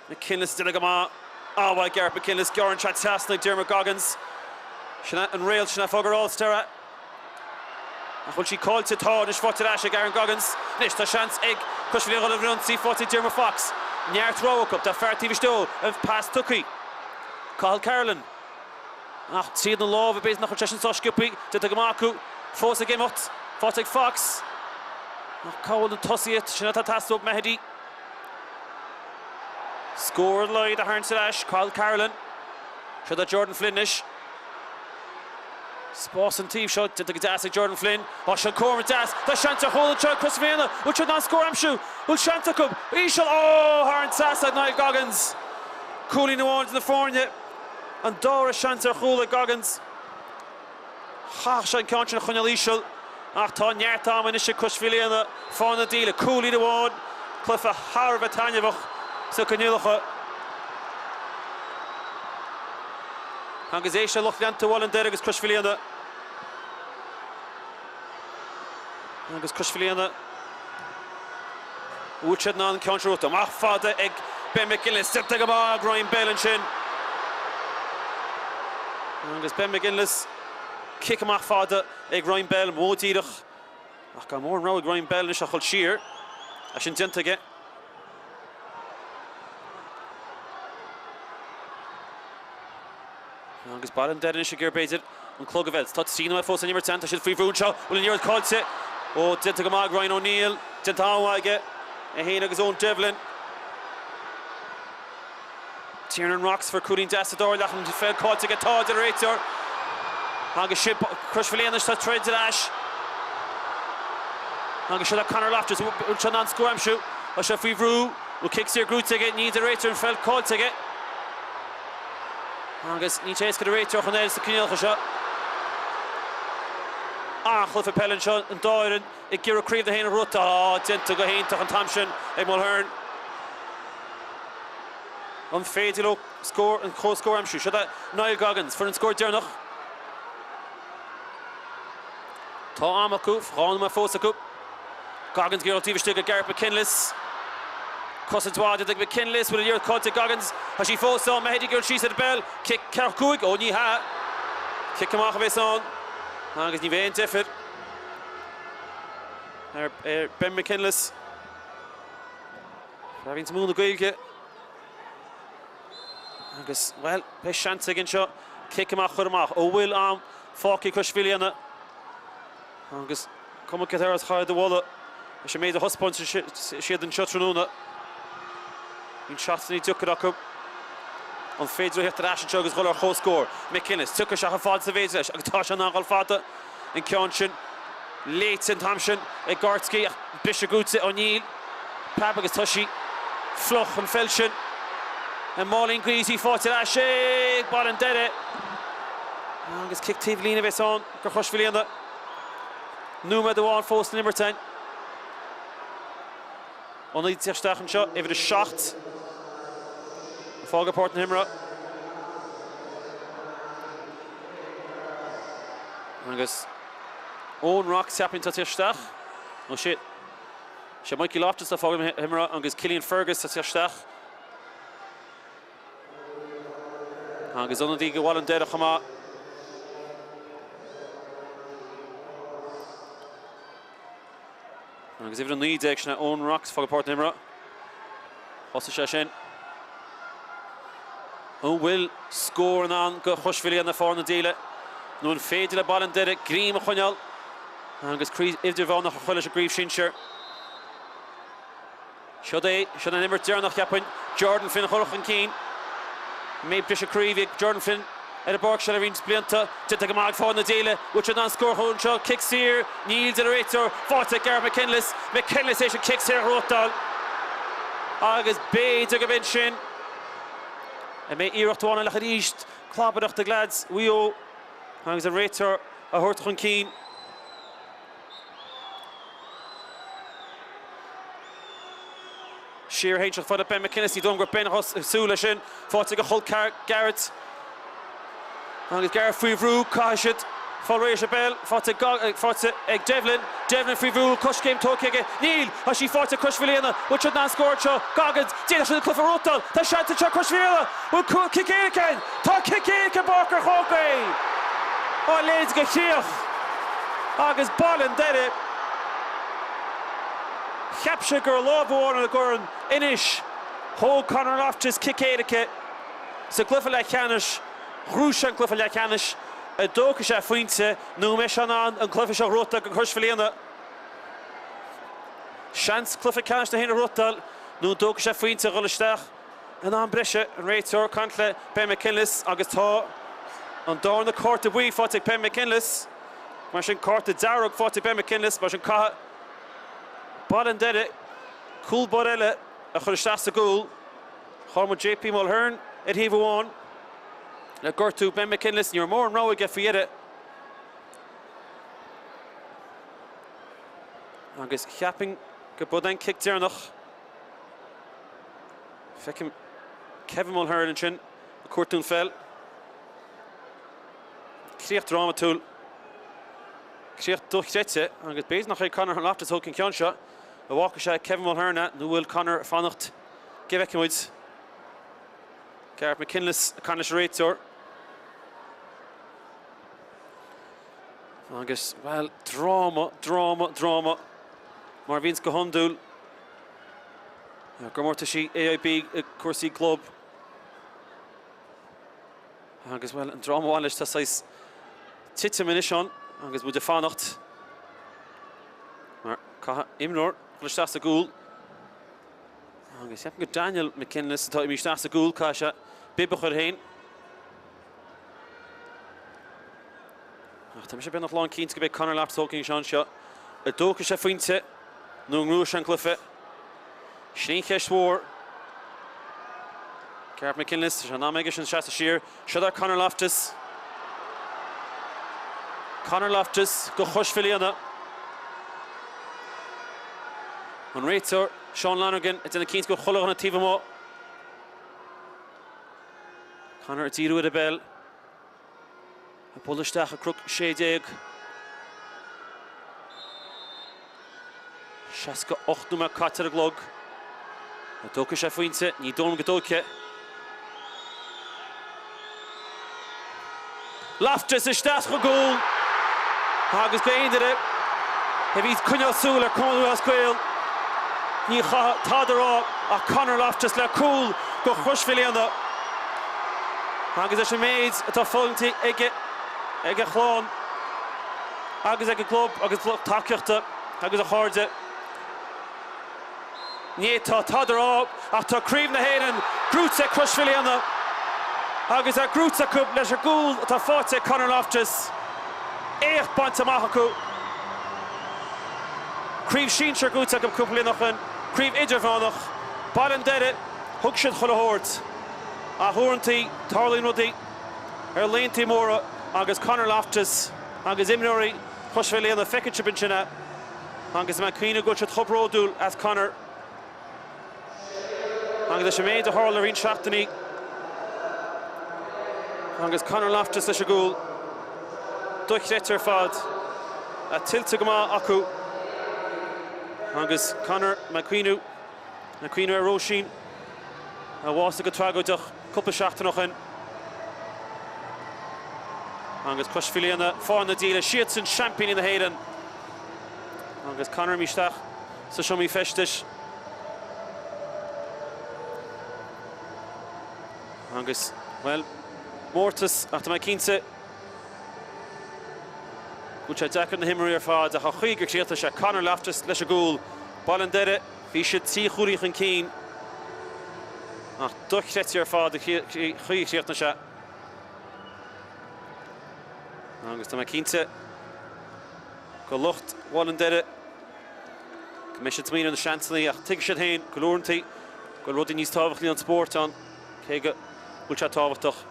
McKinless ag déanamh go maith. An-mhaith Gareth McKinless. Gearrann sé trasna ag Diarmuid Goggins. Sin é an réalt, sin é fáth gur All-Star é. Ach bhfuil sí caillte? Tá. Anois faighte ar ais ag Aaron Goggins. Anois tá seans ag Crois Mhaoilíona dhul ar an ionsaí. Faighte ag Diarmuid Fox. Neart rogha acu. Tá fear taobh istigh dó. An pas tugtha. Cathal Carolan. Ach tríd na lámha, b'fhéidir nach bhfuil sé sin sách sciobtha. Déanta go maith acu. Fós ag imeacht. Faighte ag Fox. Ach cá bhfuil na tosaithe? Sin atá ag teastáil uathu. Mehedy. Scór ar a laghad a tharraingt ar ais. Cathal Carolan. Seo do Jordan Flynn anois. Spás an taobh seo. Déanta go deas ag Jordan Flynn. Á, seo cúram deas. Tá seans ar chúl anseo ag Crois Mhaoilíona. Bhfuil siad in ann scór a aimsiú? Bhfuil seans acu? Íseal. Ó! Thar an trasnán ag Niall Goggins. Cúilín amháin do na foirne. An dara seans ar chúl ag Goggins. Chaithfeadh sé an ceann sin a choinneáil íseal ach tá neart ama anois ag Crois Mhaoilíona fána díle. Cúilín amháin, cluiche thar a bheith taitneamhach sna coinníollacha. Agus éist le lucht leanta Bhaile an Doire agus Crois Mhaoilíona. Agus Crois Mhaoilíona, bhfuil siad in ann an ceann seo a bhuachaint? Amach fada ag Ben McGinless, déanta go maith ag Ryan Bell ansin. Agus Ben McGinless, cic amach fada ag Ryan Bell, modh díreach. Ach gan mórán rogha ag Ryan Bell anois ach dul siar. É sin déanta aige. Agus Baile an Doire anois ag iarraidh b'fhéidir an clog a mheilt. Tá 3 nóiméad fós san imirt ann. Tá siad faoi bhrú anseo. Bhfuil an liathróid caillte? Ó, déanta go maith ag Ryan O'Neill. Déanta an-mhaith aige. É féin agus Eoin Devlin. Tiernan Rocks fuair cúilín deas sa dara leath. An pheil caillte aige. Tá, a deir an réiteoir. Agus sin Crois Mhaoilíona anois. Tá troid ar ais. Agus seo le Conor Loftus. Bhfuil sé in ann scór a aimsiú? Tá sé faoi bhrú. Bhfuil cic saor gnóite aige? Ní, a deir an réiteoir. An pheil caillte aige. Agus níl sé éasca do réiteoir a choinneáil sna coinníollacha seo. An-chluiche peile anseo, an dá fhoireann ag iarraidh Craobh na hÉireann a ghnóthachtáil. Á, déanta go hiontach an t-am sin ag Mulhern. An féidir leo scór, an comhscór a aimsiú? Seo do Niall Goggins, fuair an scór deireanach. Tá am acu, 2 nóiméad fós acu. Goggins ag iarraidh taobh istigh go Gareth McKinless. Cosaint mhaith déanta ag McKinless, bhfuil an liathróid caillte ag Goggins? Tá sí fós ann, Mehedy ag dul síos ar an bpeil. Cic 45, ó ní hea. Cic amach a bheas ann agus ní bheidh aon deifir ar Ben McKinless. Fear a bhíonns ag múineadh Gaeilge agus, bhuel, beidh seans aige anseo cic amach a chur amach. Ó bhfuil am fágtha ag Crois Mhaoilíona agus cuma cad é a chaithfidh a mholadh leis an méid a thaispeáin siad anseo tráthnóna. Bíonn seachtainí deacair acu. An féidir leo theacht ar ais anseo agus dhul ar chomhscór? McInnes, tiocfaidh sé chomh fada is a bhféidir leis agus tá sé in ann dhul fada. An ceann sin léite an t-am sin ag Gartski ach briseadh gnóite O'Neill. Preab agus tá sí fliuch an pheil sin. An máilín gaoithe faighte ar ais ag Baile an Doire. Agus cic taobh líne a bheas ann do Chrois Mhaoilíona. Nóiméad amháin fós san imirt againn. Ionadaí ag teacht isteach anseo, uimhir 7. Ag fágáil páirc na himeartha. Agus Eoin Rock ceapaim atá ag teacht isteach. Nó sé sé Mikey Loftus atá ag fágáil na himeartha agus Cillian Fergus atá ag teacht isteach. Agus ionadaí do Bhaile an Doire chomh maith. Agus uimhir 19, sin é Eoin Rocks, ag fágáil páirc na himeartha. Thosaigh sé sin. An bhfuil scór i ndán do Chois Bhile Fear na Díle? Nó an féidir le Baile an Doire greim a choinneáil agus craobh idirmheánach a chur leis an gcraobh shinsir? Siod é, sin an imirt deireanach, cheapfainn. Jordan Flynn a chur chun cinn. An mbeidh briseadh croí? Bhí Jordan Flynn ar an bpáirc seo le roinnt blianta. Déanta go maith ag fear na Díle. Bhfuil siad in ann scór a chur anseo? Cic saor. Níl, deir an réiteoir. Faighte ag Gareth McKinless. McKinless théis an cic saor a ghnóthachtáil. Agus b'fhéidir go b'in sin. An mbeidh iarracht amháin eile arís clabaireacht ag leaids Mhaigh Eo agus an réiteoir a thabhairt chun cinn. Siar a théann sé fada Ben McKinless, ní dóigh liom go raibh Ben ag súil leis sin. Faighte ag a chol ceathar Garrett. Agus Garrett faoi bhrú, caithfidh siad fáil réidh leis an bpeil. Faighte ag, faighte ag Devlin. Devlin faoi bhrú, coiscéim tógtha aige. Níl! Tá sí faighte ag Crois Mhaoilíona. Bhfuil siad in ann scór anseo? Goggins. D'fhéadfadh siad an cluiche a ghnóthachtáil. Tá seans anseo ag Crois Mhaoilíona. Bhfuil cic éirice ann? Tá cic éirice i bPáirc an Chrócaigh! Á leithéid de chríoch! Agus Baile an Doire. Cheap sé go raibh lámh amháin ar an gcorn anois. Thóg Conor Loftus cic éirice sa gcluiche leathcheannais. Ghnóthaigh sé an cluiche leathcheannais. An dtógfaidh sé pointe nó an mbeidh sé in ann an cluiche seo a ghnóthachtáil do Chois Bhliana? Seans cluiche ceannais na hÉireann a ghnóthachtáil nó an dtógfaidh sé pointe a dhul isteach in am breise? An réiteoir ag caint le Ben McKinless agus tá an darna cárta buí faighte ag Ben McKinless. Mar sin cárta dearg faighte ag Ben McKinless, mar sin caithfidh Baile an Doire cúl báire eile a chur isteach sa gcúl. Chonaic muid JP Mulhern ar thaobh amháin le gortú Ben McKinless. Ní raibh mórán rogha aige faoi dheireadh. Agus cheapfainn go b'in an cic deireanach. Feicim Kevin Mulhern ansin ag cuartú an pheil. Críoch drámatúil. Críoch dochreidte agus b'fhéidir nach é Conor Loftus a thógfaidh an ceann seo. An bhfágfaidh sé Kevin Mulhern é nó bhfuil Conor ag fanacht? Go bhfeicfidh muid. Gareth McKinless ag caint leis an réiteoir. Agus, bhuel, dráma, dráma, dráma, mar a bhíonns go hiondúil i gcomórtaisí AIB i gcúrsaí club. Agus, bhuel, an dráma amháin leis, tá saghas titim anois ann agus muid ag fanacht mar caithfidh imreoir dul isteach sa gcúl. Agus ceapaim gur Daniel McKinless atá imithe isteach sa gcúl, caithfidh sé bib a chur air féin. Ach tá mise beagnach lán cinnte go mbeidh Conor Loftus a thógfaidh an ceann seo. An dtógfaidh sé pointe nó an ngnóthóidh sé an cluiche? Sin í an cheist mhór. Gareth McKinless, tá sé in am aige sin seasamh siar. Seo é Conor Loftus. Conor Loftus do Chois Bhile. An réiteoir, Seán Lonergan, ag déanamh cinnte go bhfuil chuile dhuine taobh amuigh. Conor ag díriú ar an bpeil. Ag bualadh isteach i gcnoc 16. 68 nóiméad caite ar an gclog. An dtógfaidh sé pointe? Ní dóigh liom go dtógfaidh. Loftus isteach sa gcúl agus d'aon duine a bhí ag coinneáil súil ar Cumann Lúthchleas Gael, ní chaithfeá tada a rá ach Conor Loftus le cúl do Chrois Mhaoilíona. Agus leis an méid atá fulaingthe aige, ag a chlann agus ag an gclub agus lucht tacaíochta agus a chairde, ní fhéadfá tada a rá ach tá Craobh na hÉireann gnóite ag Crois Mhaoilíona agus é gnóite acu leis an gcúl atá faighte ag Conor Loftus. Éacht bainte amach acu. Craobh Sinsir gnóite acu cúpla bliain ó shin, Craobh Idirmheánach, Baile an Doire, thug siad chuile shórt. Ach uaireanta tarlaíonn rudaí ar laethanta móra agus Conor Loftus agus imreoirí Chois Mhaoilíona, feiceann sibh ansin é agus mé ag cuimhneamh go bhfuil siad chomh bródúil as Conor agus leis an méid a tharla roinnt seachtainí agus Conor Loftus leis an gcúl dochreidte ar fad, tuillte go maith acu agus Conor, mé ag cuimhneamh. Ag cuimhneamh ar Róisín, a bhásaigh go tragóideach cúpla seachtain ó shin. Agus Crois Mhaoilíona, Fear na Díle, siadsan seaimpíní na hÉireann. Agus Conor imithe isteach. sna seomraí feistis. Agus, bhuel, mórtas, ach tá mé cinnte go bhfuil sé deacair na himreoirí ar fad ach an chaoi gur chríochnaigh sé, Conor Loftus leis an gcúl, Baile an Doire, bhí siad 3 chúilín chun cinn ach dochreidte ar fad an chaoi a chríochnaigh sé. Agus tá mé cinnte go lucht Bhaile an Doire go mbeidh siad ag smaoineamh ar na seansanna ach tuigfidh siad féin go bhfuil uaireanta go bhfuil rudaí níos tábhachtaí ná an spórt ann, cé go bhfuil sé tábhachtach.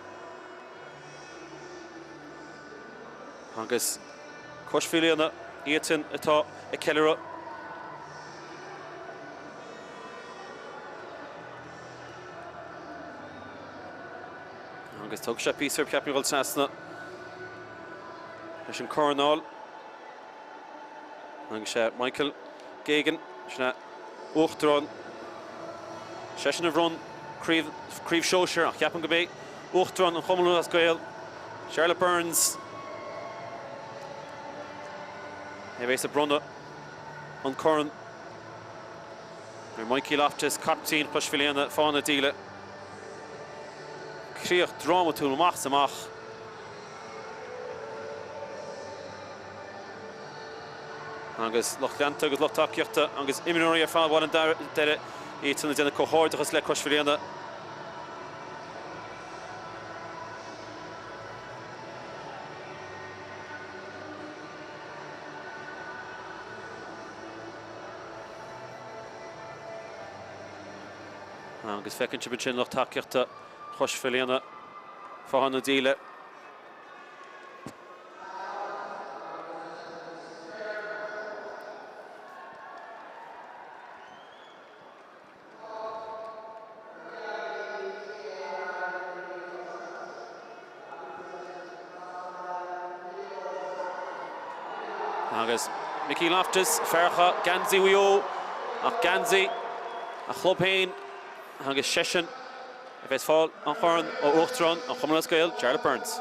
Agus Cois Mhaoilíona, iadsan atá ag ceiliúradh. Agus thug sé píosa ar cheapfainn a dhul trasna leis an corn a fháil. Agus sé Michael Geoghegan, sin é uachtarán, seisean a bhronn craobh, craobh sóisir ach ceapaim go b'é uachtarán an Chumann Lúthchleas Gael, Charlotte Burns, a bheas ag bronnadh an corn ar Mikey Loftus, captaen Chois Mhaoilíona, fána díle. Críoch drámatúil amach is amach. Agus lucht leanta agus lucht tacaíochta agus imreoirí ar fad Bhaile an Doire iadsan ag déanamh comhghairdeachas le Cois Mhaoilíona. Agus feiceann sibh ansin lucht tacaíochta Chois Mhaoilíona, fátha na díle. Agus Mickey Loftus, fear chaith geansaí Mhaigh Eo, ach geansaí a chlub féin agus seisean a bheas ag fáil an chorn ó Uachtarán an Chumann Lúthchleas Gael, Jarlath Burns.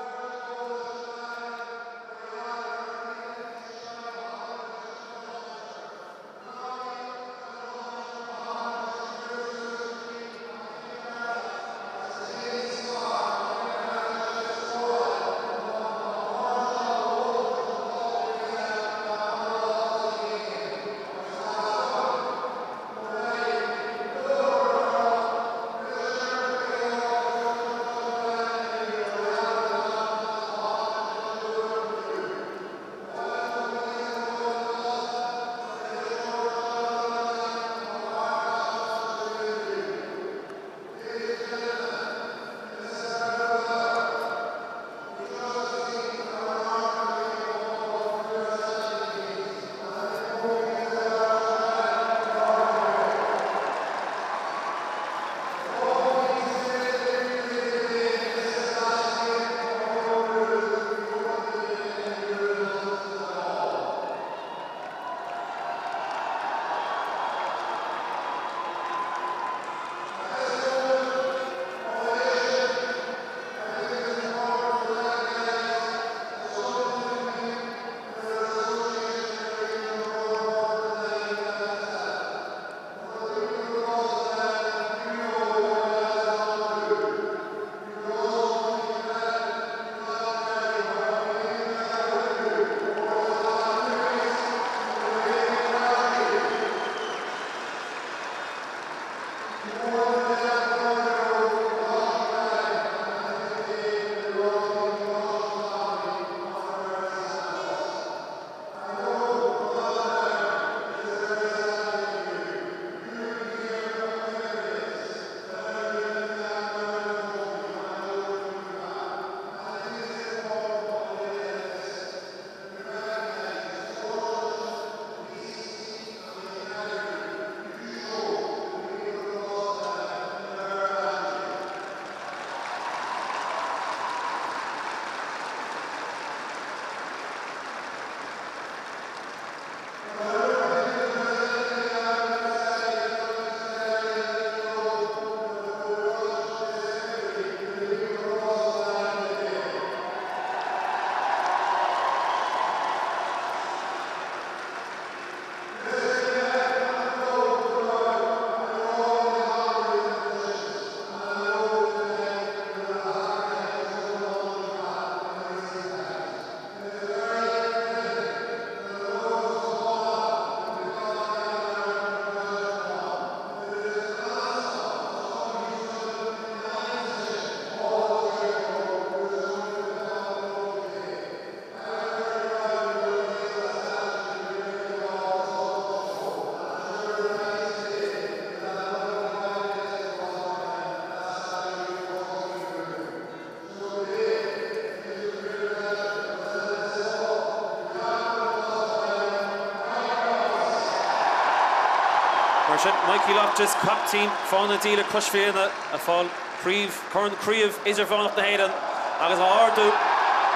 Mar sin, Mikey Loftus, captaen Fánaithe na Díle Crois Mhíl Fhíona, ag fáil craobh, Corn Craobh Idirmheánach na hÉireann agus á ardú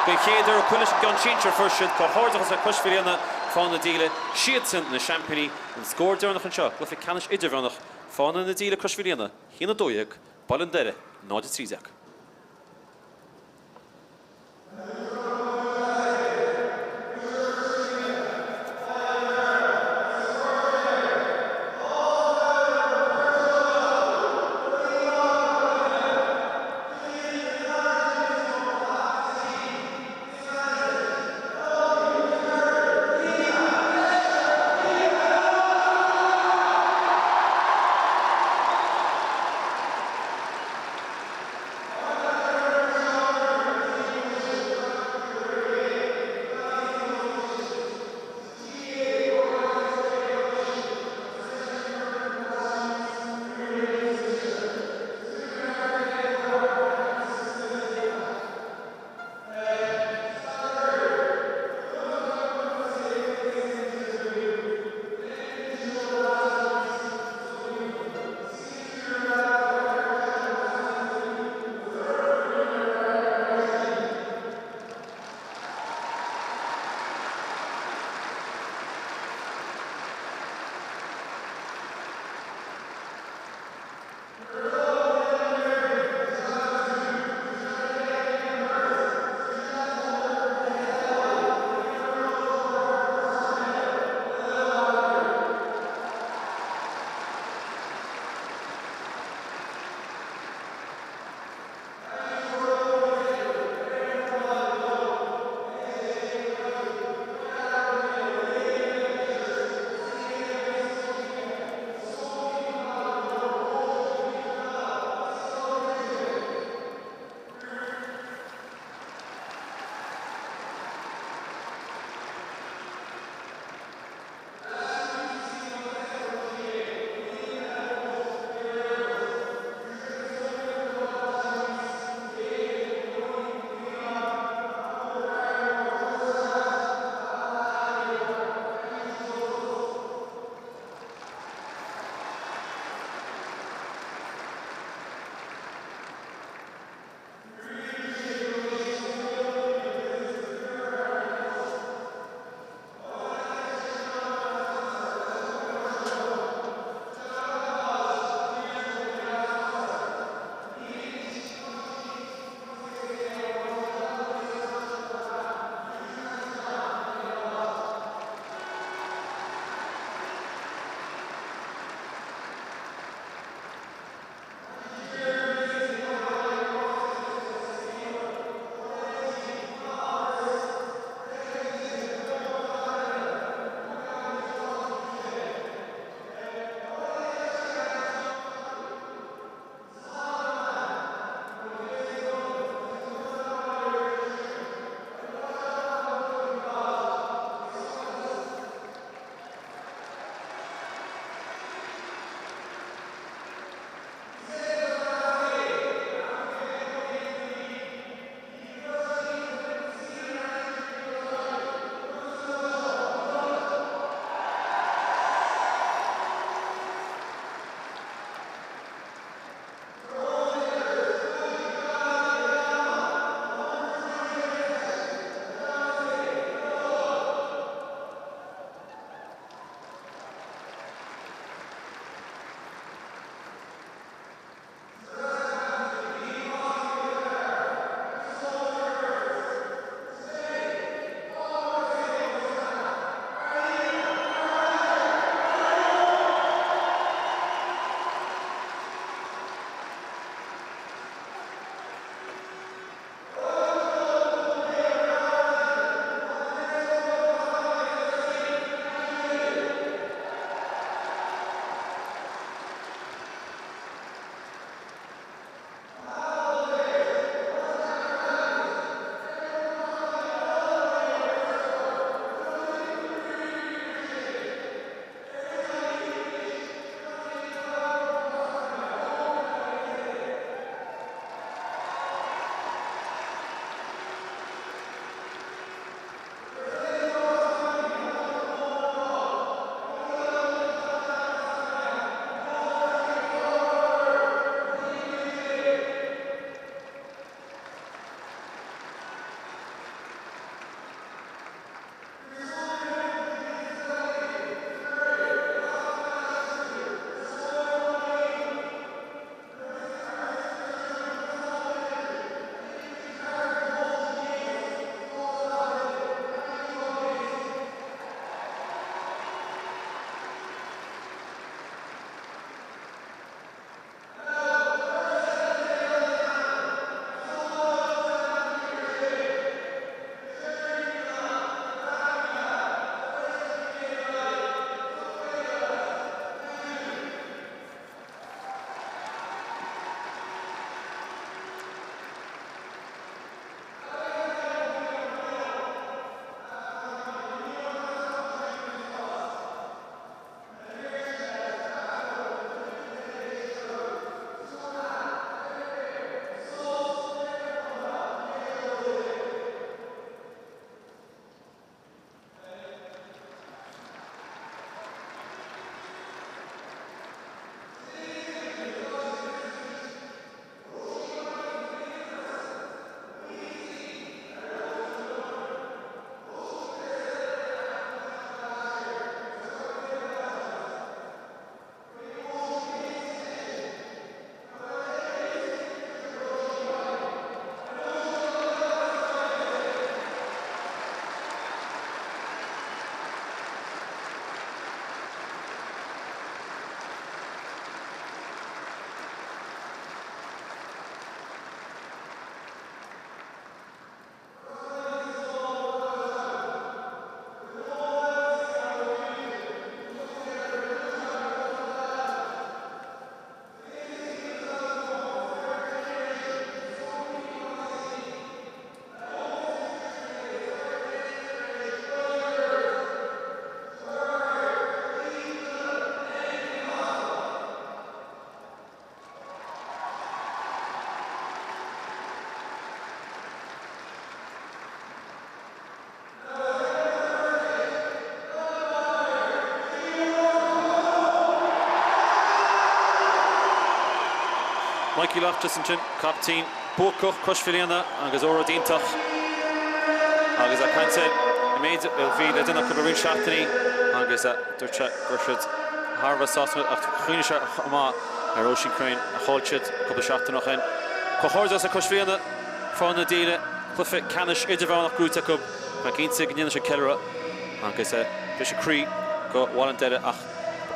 den chéad uair chomh leis an gceann sinsir a fuair siad. Comhghairdeachas le Crois Mhíl Fhíona, Fánaithe na Díle, siadsan na seaimpíní. An scór deireanach anseo, i gcluiche ceannais idirmheánach, Fánaithe na Díle Crois Mhíl Fhíona, 1-12, Baile an Doire, 0-13. Mickey Loftus ansin, captaen buacach Cois Mhílíana agus óráid iontach agus ag caint ar an méid a bhí le déanamh acu i roinnt seachtainí agus dúirt sé go raibh siad thar a bheith sásta ach chuimhnigh sé chomh maith ar Oisín Crean a chaill siad cúpla seachtain ó shin. Comhghairdeas le Cois Mhílíana, Fáinne na Díle, cluiche ceannais idirmheánach gnóthaithe acu. Tá cinnte go ndéanfaidh siad ceiliúradh agus briseadh croí do Bhaile an Doire ach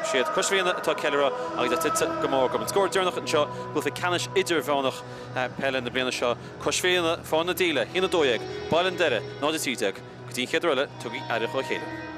siad Cois Mhílíana atá ag ceiliúradh agus é tuillte go mór acu. An scór deireanach anseo i gcluiche ceannais idirmheánach peile na bliana seo, Cois Mhílíana, Fáinne na Díle, 1-12, Baile an Doire, 0-13. Go dtí an chéad uair eile, tugaigí aire dá chéile.